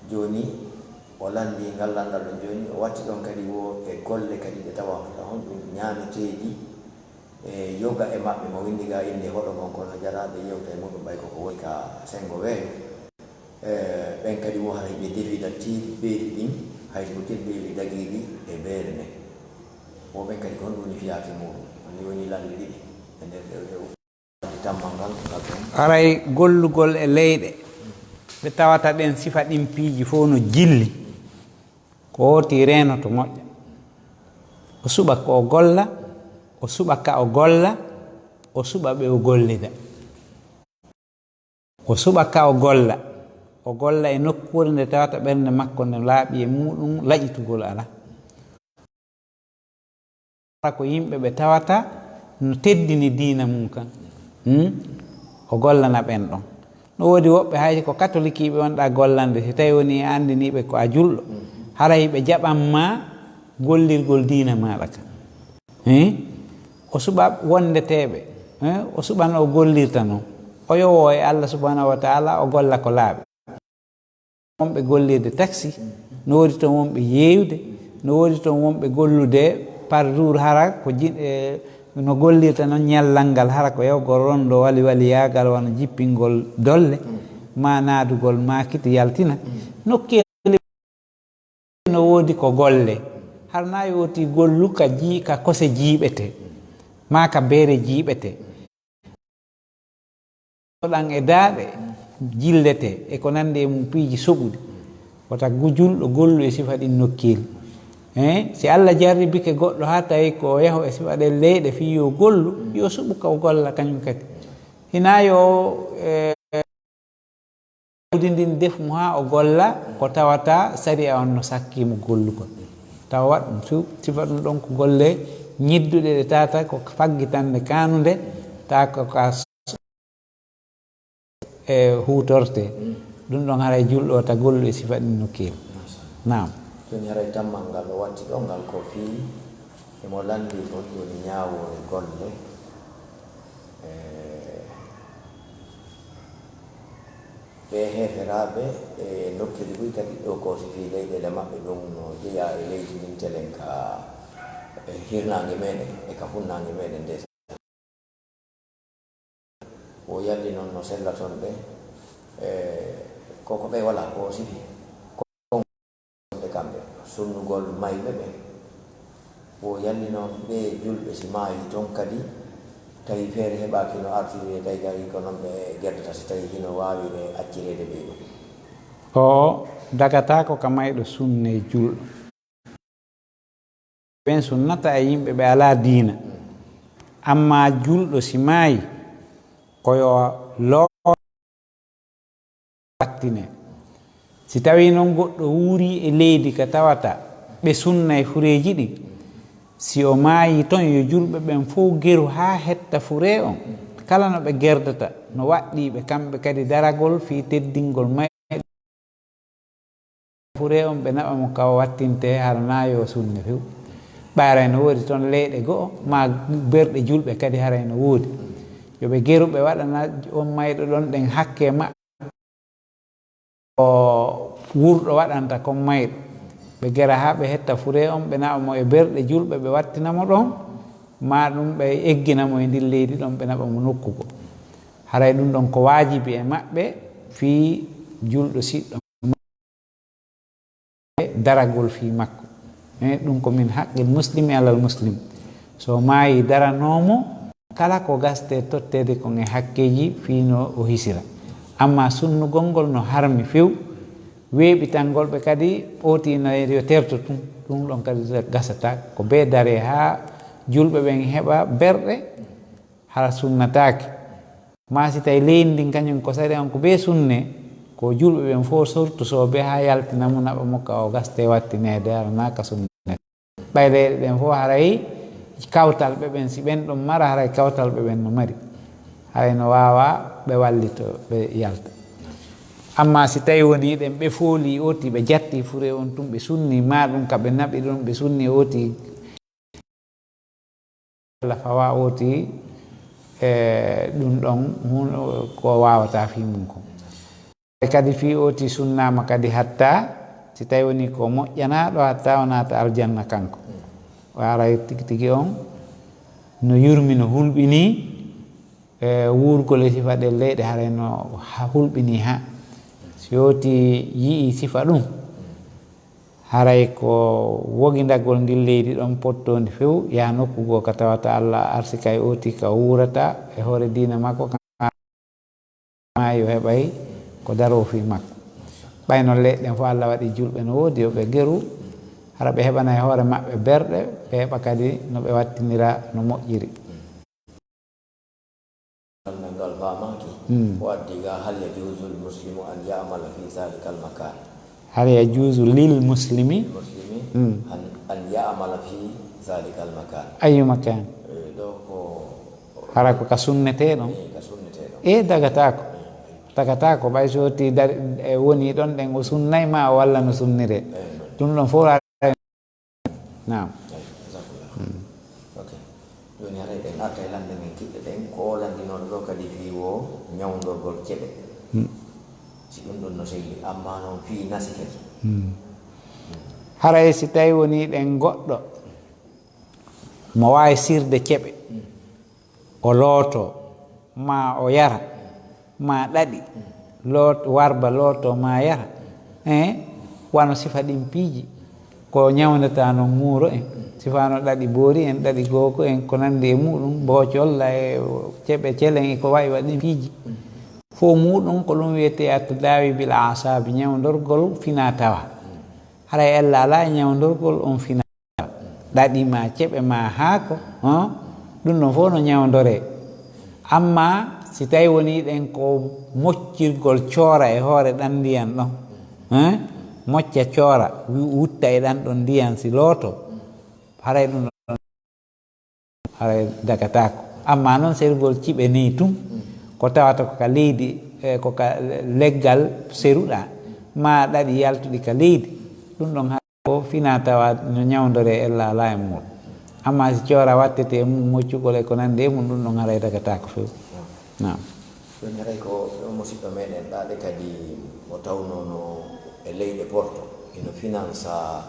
Jooni o lanndii ngal lanndal ɗon, jooni o watti ɗon kadi wo e golle kadi ɗe tawata honɗum ñaameteeɗi e yoga e maɓɓe mo winndi ga innde hoɗo ngon, kono jaraaɓe yewta e muɗum ɓay koko woy ka senngo weeyo. E ɓen kadi wo haray ɓe defida tirbeeli ɗin, hay ko tirbeeli dagiiɗi e beere nden. Wo ɓen kadi ko honɗum woni fiyaake muɗum? Ɗum ni woni lanɗe ɗiɗi e nder ɗew ɗew. Tammal ngal ko ngal ɗon. Haray gollugol e leyɗe ɗe tawata ɗen sifa ɗin piiji fof no jilli, ko hooti reeno to moƴƴa. O suɓa ko o golla, o suɓa ka o golla, o suɓa ɓe o gollida. O suɓa ka o golla, o golla e nokkuure nde tawata ɓernde makko nde laaɓi e muɗum, laƴitugol alaa. Ko yimɓe ɓe tawata no teddini diina mum kan. Hmm? O gollana ɓen ɗon. No woodi woɓɓe hay ko katolikiiɓe wonɗa gollande, si tawi woni a anndiniiɓe ko a julɗo, haray ɓe jaɓan ma gollirgol diina maaɗa kan. Hee? O suɓa wondeteeɓe, hee? O suɓa no o gollirta non. O yowoo e Allah subhanahu wa ta'ala, o golla ko laaɓi. Wonɓe gollirde taxi, no woodi toon wonɓe yeeyude, no woodi toon wonɓe gollude par jour, hara ko jin-, e, no gollirta noon ñallal ngal, hara ko yawgol rondo wali waliyaagal, wano jippingol dolle, ma naadugol maakiti yaltina. Nokkeeli no woodi ko golle, hara na yooti gollu ka jii-, ka kose jiiɓete, ma ka beere jiiɓete. Ɗan e daaɗe jillete e ko nandi e mum piiji soɓuɗi, wota gu-, julɗo gollu e sifa ɗin nokkeeli. Eh, si Allah jarribike goɗɗo haa tawi ko o yahu e sifa ɗen leyɗe fii yo gollu, yo suɓu ka o golla kañum kadi. Hinaa yo, eh, jawdi ndin defu mo haa o golla ko tawata sariya on no sakki mo gollugol. Tawa waɗ ɗum su-, sifa ɗum ɗon ko golle ñidduɗe ɗe tata ko faggitande kanunde, ta ko ka e huutorte. Ɗum ɗon haray julɗo wata gollu e sifa ɗin nokkeeli. Naam. Jooni haray tammal ngal o watti ɗo ngal ko fii emo lanndii ko honɗum woni ñaawoore golle. E ɓe heeferaaɓe e nokkeeli buy kadi ɗo ko si fii leyɗeele maɓɓe ɗum no jeyaa e leydi ndin telen ka e hirnaange meɗen e ka funnaange meɗen nde. Wo yalli noon no sella toon ɓe, e, ko, ko ɓe wala ko sifi. Ko ɓe kamɓe, sunnugol mayɓe ɓen. Wo yalli noon ɓe julɓe si maayi toon kadi, tawi feere heɓaaki no artiri e tawi gari ko noon ɓe gerdata si tawi hino waawire accireede ɓe ɗum. O dagataako ka mayɗo sunne julɗo. Ɓen sunnata e yimɓe ɓe alaa diina. Ammaa julɗo si maayi, ko yo loo wattine. Si tawii non goɗɗo wuurii e leydi ka tawata ɓe sunnay fureeji ɗin, si o maayii ton, yo julɓe ɓen fow geru haa hetta furee on. Kala no ɓe gerdata, no waɗɗii ɓe kamɓe kadi daragol fii teddingol may. Furee on ɓe naɓa mo ka o wattinte, hara na yo sunne few. Ɓay haray no woodi ton leyɗe go'o, maa berɗe julɓe kadi haray no woodi. Yo ɓe geru ɓe waɗana on mayɗo ɗon ɗen hakke maɓɓe. Ko wurɗo waɗanta kon mayɗo. Ɓe gera haa ɓe hetta furee on, ɓe naɓa mo e berɗe julɓe, ɓe wattina mo ɗon, maa ɗum ɓe eggina mo e ndin leydi ɗon, ɓe naɓa mo nokku goo. Haray ɗum ɗon ko waajibi e maɓɓe fii julɗo siɗɗo daragol fii makko. Eh, ɗum ko min haqqil muslimi alal muslim. So maayi daranoo mo, kala ko gastee totteede kon e hakkeeji fii no o hisira. Ammaa sunnugol ngol no harmi few, weeɓitangol ɓe kadi ɓootiino yo terto tun, ɗum ɗon kadi gasata ko bee daree haa julɓe ɓen heɓa berɗe, hara sunnataake. Maa si tawi leydi ndin kañum ko sariya on ko bee sunne, ko julɓe ɓen fow sortu soobe haa yaltina mo naɓa mo ka o gaste wattineede, hara naa ka sunne. Ɓay leyɗe ɗen fow haray kawtal ɓe ɓen, si ɓen ɗon mara, haray kawtal ɓe ɓen no mari. Haray no waawa ɓe wallito, ɓe yalta. Amma si tawi woni ɗen ɓe fooli oti, ɓe jatti fure on tun, ɓe sunni, ma ɗum ka ɓe naɓi ɗum, ɓe sunni oti, Allah fawa oti, e ɗum ɗon hun-, ko wawata fi mum ko. E kadi fi oti sunnama kadi hatta, si tawi woni ko moƴƴanaɗo hatta o naata aljanna kanko. O aray tigi tigi on no yurmi, no hulɓini, e wuurgol e sifa ɗen leyɗe haray no ha-, hulɓini ha. Si oti yi'i sifa ɗum, haray ko wogindagol ndin leydi ɗon pottondi few, yaha nokku goo ka tawata Allah arsikay oti ka wuurata e hoore diina makko, ka maayi o heɓay ko daroo fii makko. Ɓay non leyɗe ɗen fof Allah waɗi julɓe no woodi, yo ɓe geru, hara ɓe heɓana e hoore maɓɓe berɗe, ɓe heɓa kadi no ɓe wattinira no moƴƴiri. Ngal faamaaki. Hmm. O addi ga, hal yajuuzu lil muslimu an ya'mala fi zalika al makan? Hal yajuuzu lil muslimi? Muslimi, hmm, an, an ya'mala fi zalika al makan. Ayyu makan? Eh, ɗo ko hara ko ka sunnetee ɗon? Eh, ka sunnetee ɗon. E dagataako. Dagataako, ɓay so ti dari, e woni ɗon ɗen o sunnay ma o walla no sunniree. Eh, non. Ɗum ɗon fof Naam. Eyi, jazakumullah. Hmm. Ok. Jooni haray ɗen arta e lande men kiɗɗe ɗen, ko o landinooɗo ɗo kadi fii wo ñawndorgol ceɓe. Hmm. Si ɗum ɗum no selli, amma noon fii nasikel. Hmm. Haray si tawi woni ɗen goɗɗo mo waawi sirde ceɓe, hmm, o lootoo, ma o yara, ma ɗaɗi, loot-, warba lootoo, ma yara. Eh? Wano sifa ɗin piiji. Ko ñawndata non muuro en, sifa no ɗaɗi boori en, ɗaɗi gooko en, ko nanndi e muɗum, boocol, e ceɓe celen e ko wayi waɗi ɗin piiji. Fof muɗum ko ɗum wiyetee at-tadawi bil asabi, ñawndorgol fina tawa. Haray ella alaa e ñawndorgol on fina. Ɗaɗi ma ceɓe ma haako, hon? Ɗum ɗon fof no ñawndoree. Amma si tawi woni ɗen ko moccirgol coora e hoore ɗan ndiyan ɗon, hein? Mocca coora, wi-, wutta e ɗan ɗon ndiyan si looto, haray ɗum ɗon, haray dagataako. Amma noon serugol ciɓe nii tun, ko tawata ko ka leydi, e, ko ka leggal seruɗaa, ma ɗaɗi yaltuɗi ka leydi, ɗum ɗon ko fina tawa no ñawndoree ella alaa e muɗum. Amma si coora wattete e mum, moccugol e ko nanndi e mum, ɗum ɗon haray dagataako few. Naam. Ɗum haray ko ɗo musiɗɗo meɗen ɗaɗe kadi mo tawno no e leyɗe Porto, ino finansa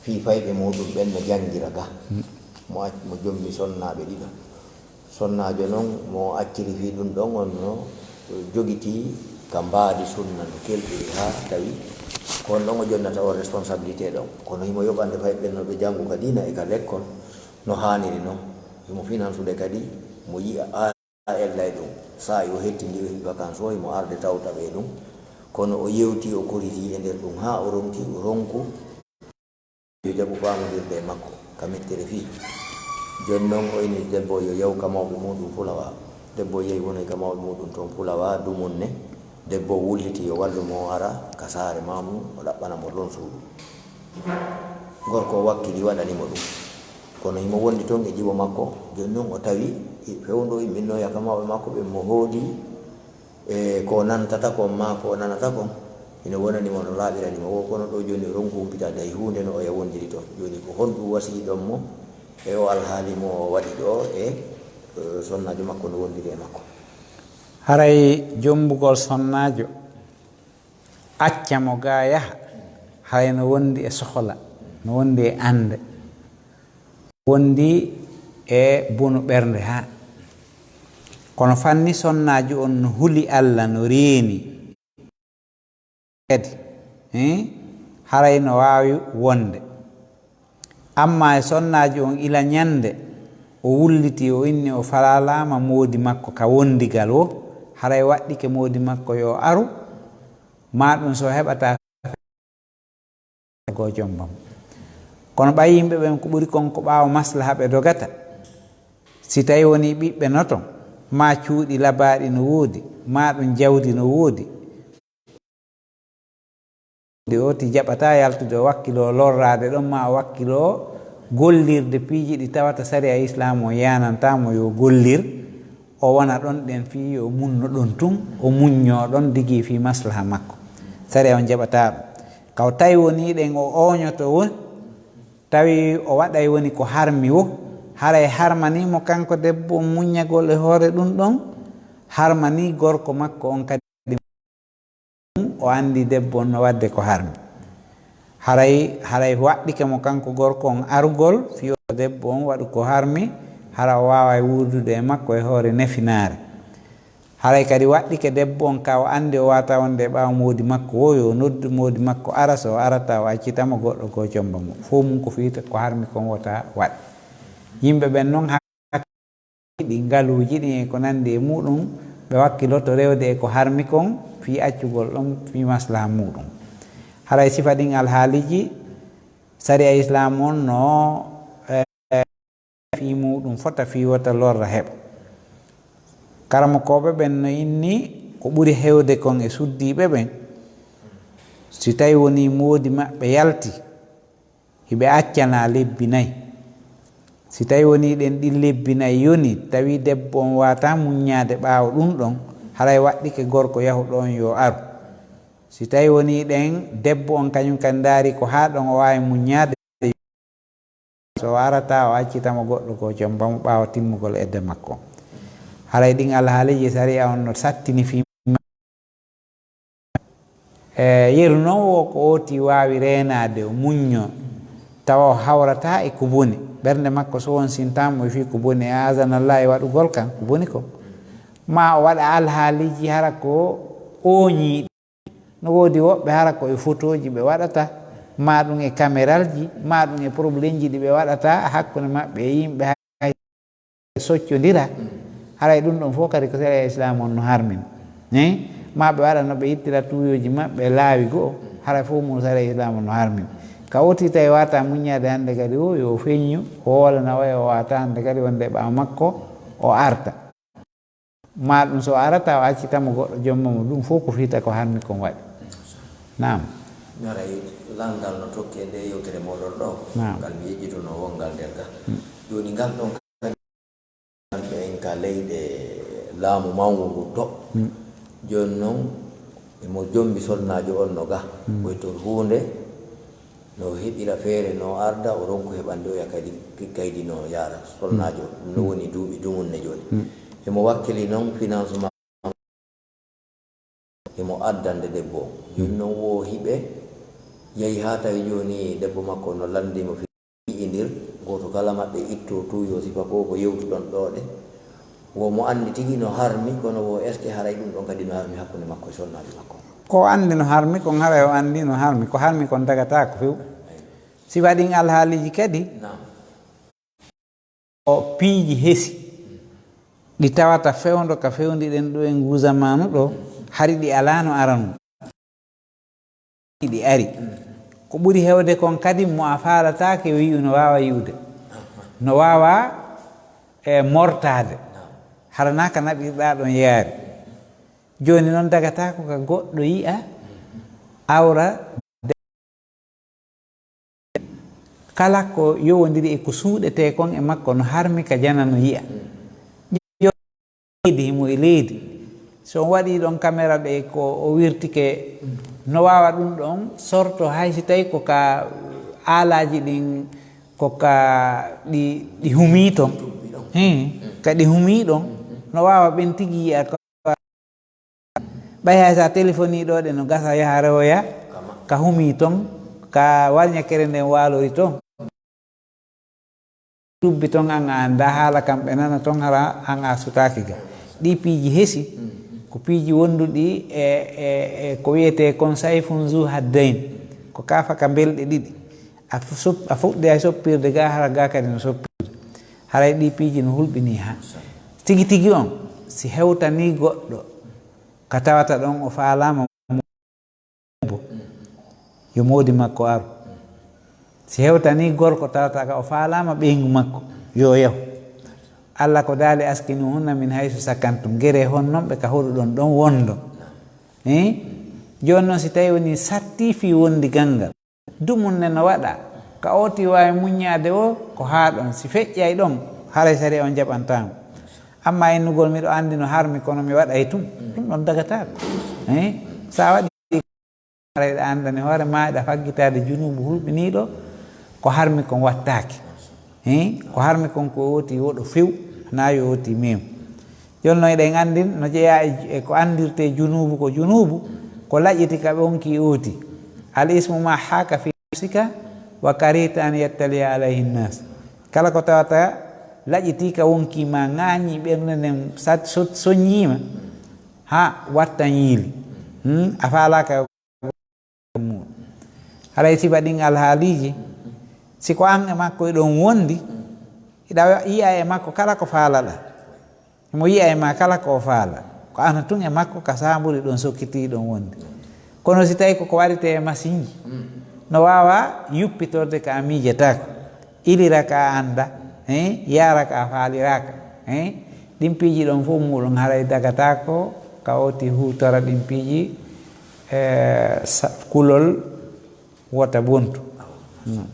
fii fayɓe muɗum ɓen no janngira ga. Mm. Mo ac-, mo jommi sonnaaɓe ɗiɗo. Sonnaajo non, mo acciri fii ɗum ɗon, on no jogitii ka mbaadi sunna no kelɗiri haa tawi ko on ɗon o jonnata on responsabilité ɗon. Kono himo yoɓande fayɓe ɓen no ɓe janngu ka diina e ka lekkol no haaniri non. Himo finansude kadi mo yi'a a ella e ɗum. Saa'i o hettindiri fii vacances o, himo arde tawta ɓe ɗum. Kono o yewti, o koritii e nder ɗum haa o ronki, o ronku. Yo jaɓu faamondirde e makko ka mettere fii. Jooni non o ini debbo yo yahu ka mawɓe muuɗum Fulawa. Debbo yahi wonoyi ka mawɓe muuɗum toon Fulawa, Dumunne. Debbo wulliti yo wallu mo o ara ka saare maamu, o ɗaɓɓana mo ɗoon suudu. Gorko o wakkili waɗani mo ɗum. Kono himo wondi toon e jiwo makko, jooni non o tawi fewndo o imminnooya ka mawɓe makko ɓen mo hoodi. E ko o nantata kon maa ko o nanata kon, hino wonani mo no laaɓirani mo woo, kono ɗoo jooni o ronku humpitaade hay huunde no oya wondiri toon. Jooni ko honɗum wasiyiɗon mo e oo alhaali mo o waɗi ɗoo e, e, sonnaajo makko no wondiri e makko? Haray jommbugol sonnaajo, acca mo gaa yaha, haray no wondi e sohola, no wondi e annde. Wondi e bonu ɓernde haa. Kono fanni sonnaajo on no huli Alla, no reeni kadi, eh, haray no waawi wonde. Amma e sonnaajo on ila ñannde o wulliti, o inni o falalaama moodi makko ka wondigal woo, haray waɗɗike moodi makko yo aru, maa ɗum so heɓataa goo jombam. Kono ɓay yimɓe ɓen ko ɓuri kon ko ɓaawo maslaha ɓe dogata. Si tawi woni ɓiɓɓe no ton, maa cuuɗi labaaɗi no woodi, maa ɗum jawdi no woodi, o ti jaɓataa yaltude o wakkiloo lorraade ɗon, maa o wakkiloo gollirde piiji ɗi tawata sariya Islaam o yaanantaa mo yo gollir, o wona ɗon ɗen fii yo munno ɗon tun, o muññoo ɗon digi fii maslaha makko. Sariya on jaɓataa ɗum. Ka o tawi wonii ɗen o ooñoto woni, tawi o waɗay woni ko harmi wo, haray harmanii mo kanko debbo on muññagol e hoore ɗum ɗon, harmanii gorko makko on kadi. O anndi debbo on no waɗde ko harmi. Haray, haray waɗɗike mo kanko gorko on arugol fii o debbo on waɗu ko harmi, hara o waaway wuurdude e makko e hoore nefinaare. Haray kadi waɗɗike debbo on ka o anndi o waata wonde e ɓaawo moodi makko wo, yo o noddu moodi makko ara, so o arataa o accita mo goɗɗo goo comba mo. Fow mum ko fii ko harmi kon wota waɗ. Yimɓe ɓen non ɗi ngaluuji ɗin e ko nanndi e muuɗum, ɓe wakkiloto rewde e ko harmi kon fii accugol ɗon fii maslaha muuɗum. Haray sifa ɗin alhaaliiji, sariya Islaam on no, eh, fii muuɗum fota fii wota lorra heɓa. Karamokooɓe ɓen no inni ko ɓuri hewde kon e suddiiɓe ɓen, si tawi wonii moodi maɓɓe yalti, hiɓe accanaa lebbi nay. Si tawi wonii ɗen ɗin lebbi nay yoni, tawi debbo on waataa muññaade ɓaawo ɗum ɗon, haray waɗɗike gorko yahuɗo on yo aru. Si tawi wonii ɗen debbo on kañum kadi ndaari ko haa ɗon o waawi muññaade, so o arataa o accita mo goɗɗo goo comba mo ɓaawo timmugol edda makko. Haray ɗin alhaaliiji sariya on no sattini fii E, yeru non wo ko ooti waawi reenaade, o muñño, tawa o hawrataa e ko boni. Ɓernde makko so won sintaama mo e fii ko boni, e aadanallaahi waɗugol kan ko boni ko. Maa o waɗa alhaaliiji hara ko ooñiiɗi. No woodi woɓɓe hara ko e fotooji ɓe waɗata, maa ɗum e kameralji, maa ɗum e problemji ɗi ɓe waɗata hakkunde maɓɓe e yimɓe hay soccondira, haray ɗum ɗon fof kadi ko sariya Islaam on no harmin. Eh? Ma ɓe waɗa no ɓe ittira tuuyooji maɓɓe laawi goo, haray fof mum sariya Islaam on no harmin. Ka ooti tawi wata muññaade hannde kadi o, yo feññu, o woola na waya o wata hannde kadi wonde ɓaawo makko o arta. Ma ɗum so arata o accita mo goɗɗo jomma mo, ɗum fof ko fiita ko harmi kon waɗi. Naam. Ngaray, lanndal no tokki e nde yewtere mooɗon ɗo. Naam. Ngal mi yejjituno wongal nder ga. Mm. Jooni ngal ɗon kadi, kamɓe en ka leyɗe laamu mawngu ngu to. Mm. Jooni non, emo jombi sonnaajo on no ga. Mm. Koy to huunde, no heɓira feere, no arda, o ronku heɓande oya kadi, kaydi no yaara. Sonnaajo, mm, ɗum no woni duuɓi dumunne jooni. Mm. Emo wakkili non financement. Emo addande debbo on. Jooni non wo hiɓe yahi haa tawi jooni debbo makko no lanndii mo fi-, fi'indir, gooto kala maɓɓe itto tuuyo sifa ko ko yewtuɗon ɗoo ɗe. Wo mo anndi tigi no harmi, kono wo est-ce que haray ɗum ɗon kadi no harmi hakkunde makko e sonnaajo makko? Ko o anndi no harmi kon, haray o anndi no harmi. Ko harmi kon dagataako few. Si waɗin alhaaliiji kadi, naam. O piiji hesi ɗi tawata fewndo ka fewndiɗen ɗo e nguu zamaanu ɗo, hari ɗi alaano aranu. Ɗi ari. Ko ɓuri hewde kon kadi mo a faalataake o yi'u no waawa yi'ude. No waawa, e, mortaade. Hara naa ka naɓirɗaa ɗon yaari. Jooni non dagataako ka goɗɗo yi'a awra. Kala ko yowondiri e ko suuɗetee kon e makko no harmi ka janano yi'a. Yo leydi, himo e leydi. So on waɗii ɗon kamera ɗe ko o wirtike, no waawa ɗum ɗon sorto hay si tawi ko ka aalaaji ɗin, ko ka ɗi, ɗi humii ton. Hin, ka ɗi humii ɗon, no waawa ɓen tigi yi'a ko Ɓay hay sa telefoni ɗo ɗe no gasa yaha rewoya, ka humii ton, ka warñakere nden waalori ton. Tubbi ton an a anndaa haala kam ɓe nana ton hara an a sutaaki ga. Ɗi piiji hesi, ko piiji wonduɗi e, e, e ko wiyetee kon sayfun zu haddayn, ko kaafaka mbelɗe ɗiɗi. A fu-, sop-, a fuɗɗi hay soppirde ga hara ga kadi no soppirde. Haray ɗi piiji no hulɓinii ha. Tigi tigi on, si hewtanii goɗɗo, ka tawata ɗon o faalaama mo debbo, yo moodi makko aru. Si hewtanii gorko tawata ka o faalaama ɓeyngu makko, yo yahu. Alla ko daali, "Askinuhunna min haysu sakantum." Gere hon non ɓe ka hoɗuɗon ɗon wondo. Eh? Jooni non si tawi woni satti fii wondi ganngal. Dumunne no waɗa, ka ooti waawi muññaade o, ko haa ɗon. Si feƴƴay ɗon, haray sariya on jaɓantaamo. Amma innugol miɗo anndi no harmi kono mi waɗay tun, ɗum ɗon dagataako. Eh? Sa waɗi, aray ɗa anndani hoore ma, ɗa faggitaade junuubu hulɓiniiɗo, ko harmi kon wattaake. Eh? Ko harmi kon ko oti woɗo few, na yo oti mew. Jooni noon eɗen anndi no jeyaa e, e ko anndirtee junuubu ko junuubu, ko laƴiti ka ɓe wonki oti. Al ismu ma haka fi nafsika wa karihta an yattaliya alayhi nnas. Kala ko tawata laƴiti ka wonki ma ŋaañi ɓernde nden sat-, sot-, soññiima, ha watta ñiili. Hmm? A faalaaka muɗum. Haray sifa ɗin alhaaliiji, si ko an e makko eɗon wondi, hiɗa yi'a e makko kala ko faalaɗa. Himo yi'a e ma kala ko o faala. Ko an tun e makko ka saamburi ɗon sokkiti ɗon wondi. Kono si tawi ko ko waɗete e masinji, no waawa yuppitorde ka a miijataako. Ilira ka a annda, eh, yaara ka a faaliraaka. Eh. Ɗin piiji ɗon fof muɗum haray dagataako ka oti huutora ɗin piiji, eh, sa-, kulol wota bontu. Hmm.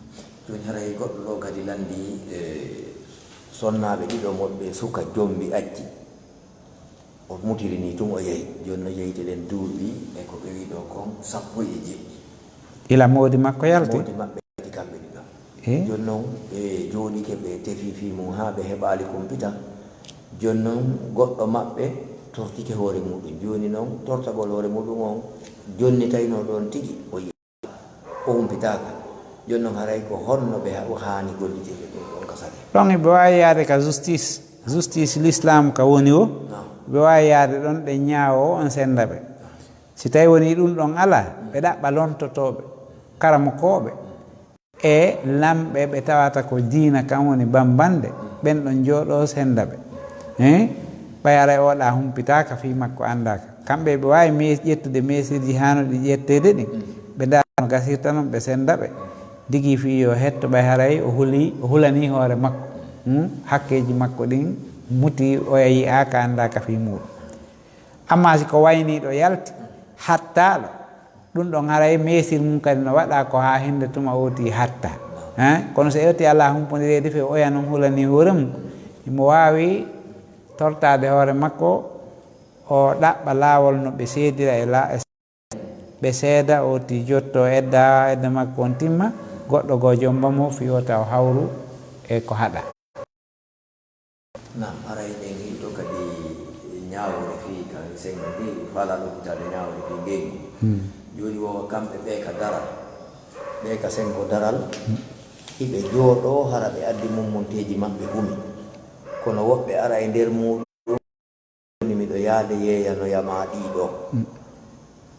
Jooni haray goɗɗo ɗo kadi lanndii, eh, sonnaaɓe ɗiɗo moɗɓe suka jombi acci. O mutirini tun o yehi. Jooni no jeyte ɗen duuɓi e ko ɓe wi'i ɗo kon sappo e jeɗɗi. Ila moodi makko yalti? Moodi maɓɓe yalti kamɓe ɗiɗo. Eh? Jooni non ɓe jooɗike ɓe tefi fii mum haa ɓe heɓaali kumpita. Jooni non goɗɗo maɓɓe tortike hoore muɗum. Jooni non tortagol hoore muɗum on jonnitayno ɗon tigi o yi-, o humpitaaka. Jooni non haray ko honno ɓe ha-, haani gollitirde ɗum ɗon ka sariya? Ɗon ɓe waawi yaade ka justice, justice l'islam ka woni o, ɓe waawi yaade ɗon ɓe ñaawo on senda ɓe. Si tawi woni ɗum ɗon alaa, ɓe ɗaɓɓa lontotooɓe, karamokooɓe, e lamɓe ɓe tawata ko diina kan woni bambande, ɓen ɗon jooɗoo senda ɓe. Hein? Ɓay haray oɗa humpitaaka fii makko anndaaka. Kamɓe ɓe waawi mes-, ƴettude mesirji haanuɗi ƴetteede ɗin, ɓe ndaara no gasirta non ɓe senda ɓe. Digi fii yo hetto ɓay haray o huli, o hulanii hoore makko. Hmm? Hakkeeji makko ɗin muti oya yi'aaka anndaaka fii muuɗum. Amma si ko wayniiɗo yalti, hattaaɗo, ɗum ɗon haray meesir mum kadi no waɗa ko haa hinde tuma oti hatta. Hein? Kono so ewti alaa humpodireede few, oya non hulanii hoore mum, himo waawi tortaade hoore makko, o ɗaɓɓa laawol no ɓe seedira e la-, e ɓe seeda, oti jotto edda, edda makko on timma, goɗɗo goo jomba mo, fii wota o hawru e ko haɗa. Naam, haray ɗen hiɗo kadi ñaawoore fii kan sengo fii faala ɗopitaade ñaawoore fii ngeygu. Hmm. Jooni wo kamɓe ɓe ka daral, ɓe ka sengo daral, hiɓe jooɗoo hara ɓe addi mummunteeji maɓɓe gumi. Kono woɓɓe ara e nder muuɗum, jooni miɗo yaade yeeyanoya ma ɗiɗo. Hmm.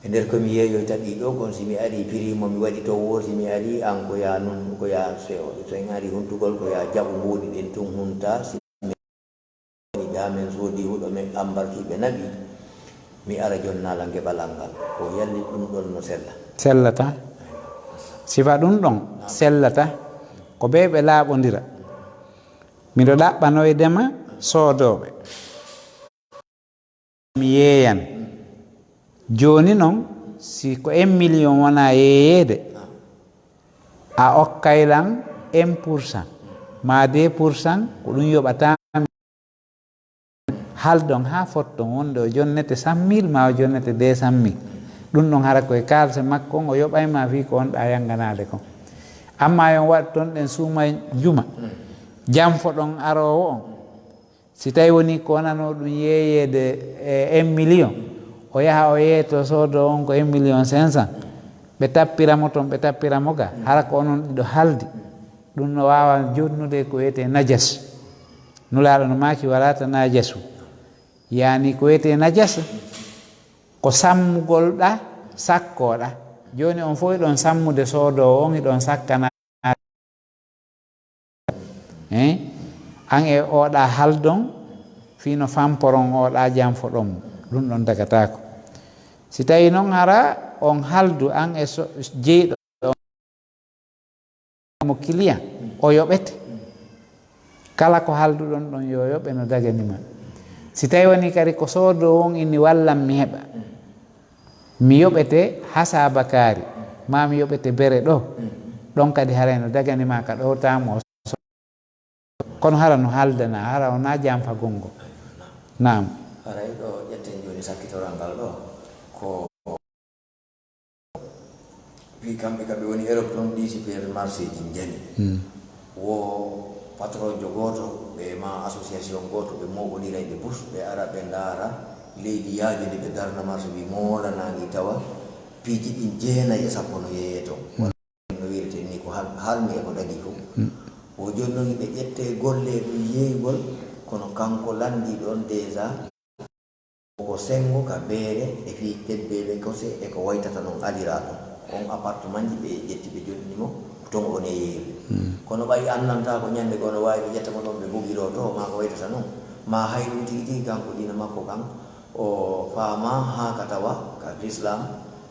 E nder ko mi yeeyoyta ɗiɗo kon, si mi ari primo, mi waɗi towo, si mi ari an ko ya nun, ko ya sewo. So en ari huntugol, ko ya jaɓu mbuuɗi ɗin tun hunta, si mi ari ɓe haa men soodi huɗo men ambarki ɓe naɓi, mi ara jonnala ngeɓalal ngal. Ko yalli ɗum ɗon no sella? Sellata. Sifa ɗum ɗon sellata. Ko ɓe ɓe laaɓondira. Miɗo ɗaɓɓanoyde ma soodooɓe. Mi yeeyan. Jooni non, si ko un million wona yeeyeede, a okkay lan un pour cent, ma deux pour cent, ko ɗum yoɓata mi. Haldon haa fotton wonde o jonnete cent mille, ma o jonnete deux cent mille. Ɗum ɗon hara koye kaalse makko on, o yoɓay ma fii ko on ɗa yanganaade kon. Amma yon waɗ ton ɗen suuma juma. Janfo ɗon aroowo on. Si tawi woni ko wonano ɗum yeeyeede e un million, o yaha o yeeto soodo on ko un million cinq cent, ɓe tappira mo toon, ɓe tappira mo ga, hara ko onon ɗiɗo haldi. Ɗum no waawa jonnude ko wiyetee najas. Nulaaɗo no maaki, "Walaa tanaajasu." Yaani ko wiyetee najas, ko sammugol ɗa, sakkoo ɗa. Jooni on fof hiɗon sammude soodoowo on, hiɗon sakkana. Eh? An e oɗa haldon, fii no famporon oɗa janfoɗon mo. Ɗum ɗon dagataako. Si tawi non hara on haldu an e so-, jeyɗo mo client, o yoɓete. Kala ko halduɗon ɗon yo yoɓe no dagani ma. Si tawi woni kadi ko soodoowo on inni wallan mi heɓa. Mi yoɓete haa saabakaari, maa mi yoɓete bere ɗo. Ɗon kadi haray no dagani ma ka ɗowtaa mo. Kono hara no haldana, hara wonaa janfagol ngol. Naam. Haray ɗo ƴetten jooni sakkitoral ngal ɗo. Ko fii kamɓe ka ɓe woni Europe ton, ɗi supermarché ji njani. Hmm. Wo patronjo gooto, ɓe ma association gooto, ɓe mooɓondiray ɓe bus, ɓe ara ɓe ndaara leydi yaajo ndi ɓe darna marché ɓe moolanaangi tawa piiji ɗin jeenay e sappo no yeeyee ton. Hmm. No wiireten ni ko hal-, halmi e ko dagi fof. Mm. O jooni noon ɓe ƴette golle ɗum yeeygol, kono kanko lanndii ɗoon déjà ko senngo ka beere e fii tebbeele kose e ko waytata noon aliraa ɗum. On appartement ji ɓe ƴetti ɓe jonnii mo, toon o ne yeeyri. Mm. Kono ɓay anndantaa ko ñannde goo no waawi ɓe ƴetta mo ɗoon ɓe bugiroo to, maa ko waytata noon, maa hay ɗum tigi tigi kanko diina makko kan, o faamaa haa ka tawa ka Lislaam,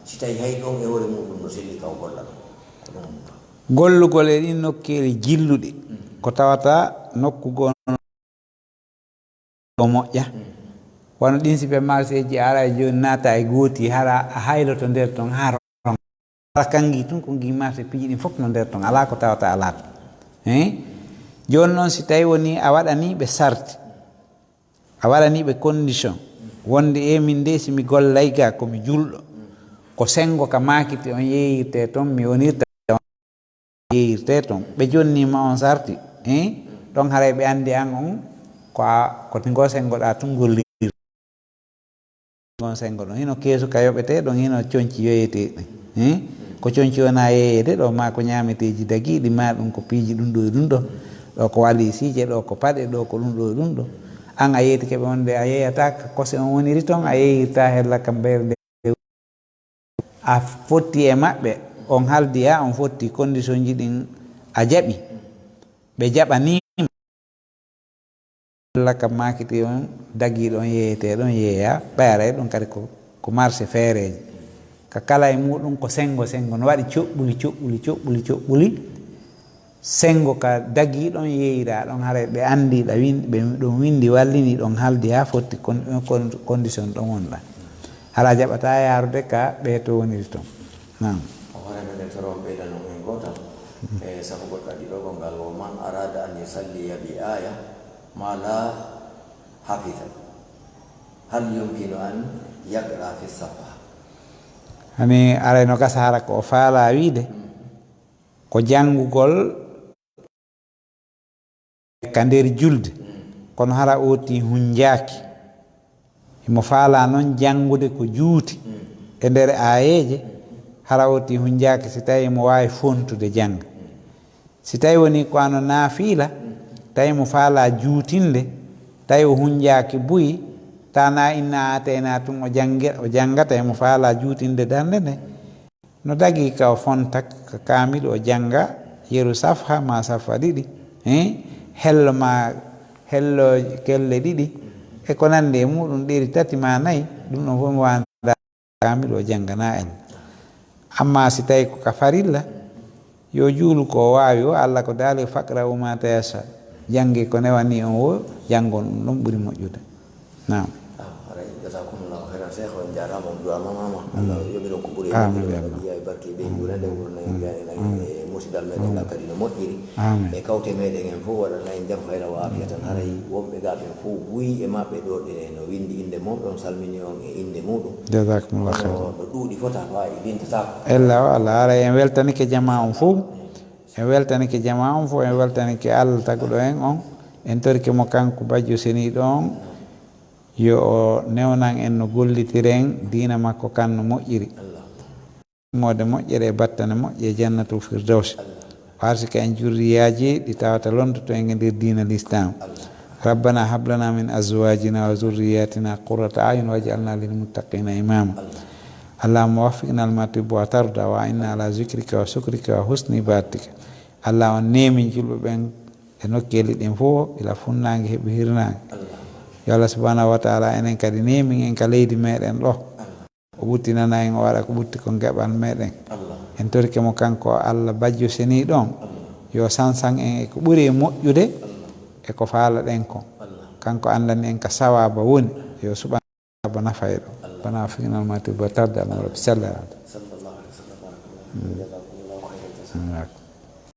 si tawii hay ɗoon e hoore muuɗum no selli ka o golla ɗoon. Ko ɗum. Gollugol e ɗin nokkeeli jilluɗi, ko tawata nokku goo no moƴƴa. Wano ɗin supermarché ji ara e jooni naata e gooti, hara a hayloto nder ton, hara hara kangi tun ko ngi marché piiji ɗin fof no nder ton, alaa ko tawata alaa ton. Hein? Jooni noon si tawi woni a waɗani ɓe sarti, a waɗani ɓe condition, wonde e min de si mi gollay ga ko mi julɗo, ko senngo ka maakiti on yeeyirte ton, mi wonirta on yeeyirte ton. Ɓe jonnii ma on sarti, hein? Ɗon haray ɓe anndi an on ko a, ko ngo senngoɗaa tun gollirta. Ngon senngo ɗon. Hino keesu ka yoɓetee ɗon, hino conci yoyetee ɗin. Hein? Ko conci wona yeeyede ɗo, maa ko ñaameteeji dagiiɗi, maa ɗum ko piiji ɗum ɗo e ɗum ɗo. Ɗo ko waliisiije, ɗo ko paɗe, ɗo ko ɗum ɗo e ɗum ɗo. An a yeeytike ɓe wonde a yeeyataa ka kose on woniri ton, a yeeyirtaa hella ka mberde. A fotti e maɓɓe, on haldi a, on fotti condition ji ɗin a jaɓi. Ɓe jaɓanii ma. Alla ka maakiti on dagiiɗo on yeeyetee ɗon yeeya, ɓay aray ɗum kadi ko, ko marché feereeji. Ka kala e muuɗum ko senngo, senngo no waɗi coɓɓuli, coɓɓuli, coɓɓuli, coɓɓuli. Senngo ka dagiiɗo on yeeyira ɗon, haray ɓe anndi ɗa win-, ɓe ɗum winndi wallini ɗon haldi haa fotti kon-, kon-, condition ɗon wonɗa. Hara jaɓataa yaarude ka ɓe to woniri ton. Naam. O hoore men en toro on ɓeyda non en gootal. E sabu goɗɗo ɗiɗo ko ngal, "Wa man arada an yusalliya bi aya ma la hafiza, hal yumkinu an yaqra fi safa?" Hani aray no gasa hara ko o faala wiide, ko janngugol ka nder julde, kono hara ooti hunjaaki. Himo faalaa non janngude ko juuti e nder aayeeje, hara ooti hunjaaki si tawii himo waawi fontude jannga. Si tawii wonii ko ano naafiila, tawi himo faalaa juutinde, tawi o hunjaaki buy, ta na inna aataynaa tun o jannge-, o janngata, himo faalaa juutinde darnde nde. No dagii ka o fonta ka kaamilu o jannga yeru safha maa safha ɗiɗi, eh, hello maa hello kelle ɗiɗi, e ko nanndi e muuɗum, ɗeri tati maa nayi, ɗum ɗon fof mi waawata kaamilu o jannganaa en. Ammaa si tawii ko ka farilla, yo juulu ko o waawi o, Alla ko daali, "Faqra'u ma tayassar." Jannge ko newanii on o, janngon ɗum ɗon ɓuri moƴƴude. Naam. Ah, haray, jazakumullahu khairan, Cheikh, on jaaraama, on du'aamaama. Mm. Allah yoɓin on ko ɓuri e moƴƴude, Allah yiya e barke ɓe, juurande, wurna en, mbiya en, e musidal meɗen ngal kadi no moƴƴiri. Amin. E kawte meɗen en fof, waɗana en jam, khayra wa afiya tan. Haray wonɓe ga ɓen fof, buy e maɓɓe ɗo, ɗe no winndi innde mum, ɗon salmini on e innde muɗum. Jazakumullahu khairan. No, no ɗuuɗi fota, ko a e bintataako. Ella o Allah, haray en weltanike jamaa on fof. En weltanike jamaa on fof, en weltanike Allah taguɗo en on. En torike mo kanko bajjo seniiɗo on. Yo o newnan en no gollitiren diina makko kan no moƴƴiri. Moode moƴƴere e battane moƴƴe e jannatul firdawsi. O arsika en jurriyaaji ɗi tawata londoto en e nder diina Lislaam. Rabbana hab lana min azwajina wa zurriyatina qurrata ayun waj'alna lil muttaqina imama. Allahumma waffiqna lima tuhibbu wa tarda wa a'inna ala zikrika wa shukrika wa husni ibadatika. Allah on neemi julɓe ɓen e nokkeeli ɗin fof, ila funnaange heɓi hirnaange. Yo Allah subhanahu wa taala enen kadi neemin en ka leydi meɗen ɗo. O ɓuttinana en, o waɗa ko ɓutti kon geɓal meɗen. En torike mo kanko Allah bajjo seniiɗo on. Yo sansan en e ko ɓuri e moƴƴude e ko faalaɗen kon. Kanko anndani en ka sawaaba woni, yo suɓan sawaaba nafayɗo. Bana fiinal mati bo tarde Allah mo rabbi sallallahu alaihi wasallam.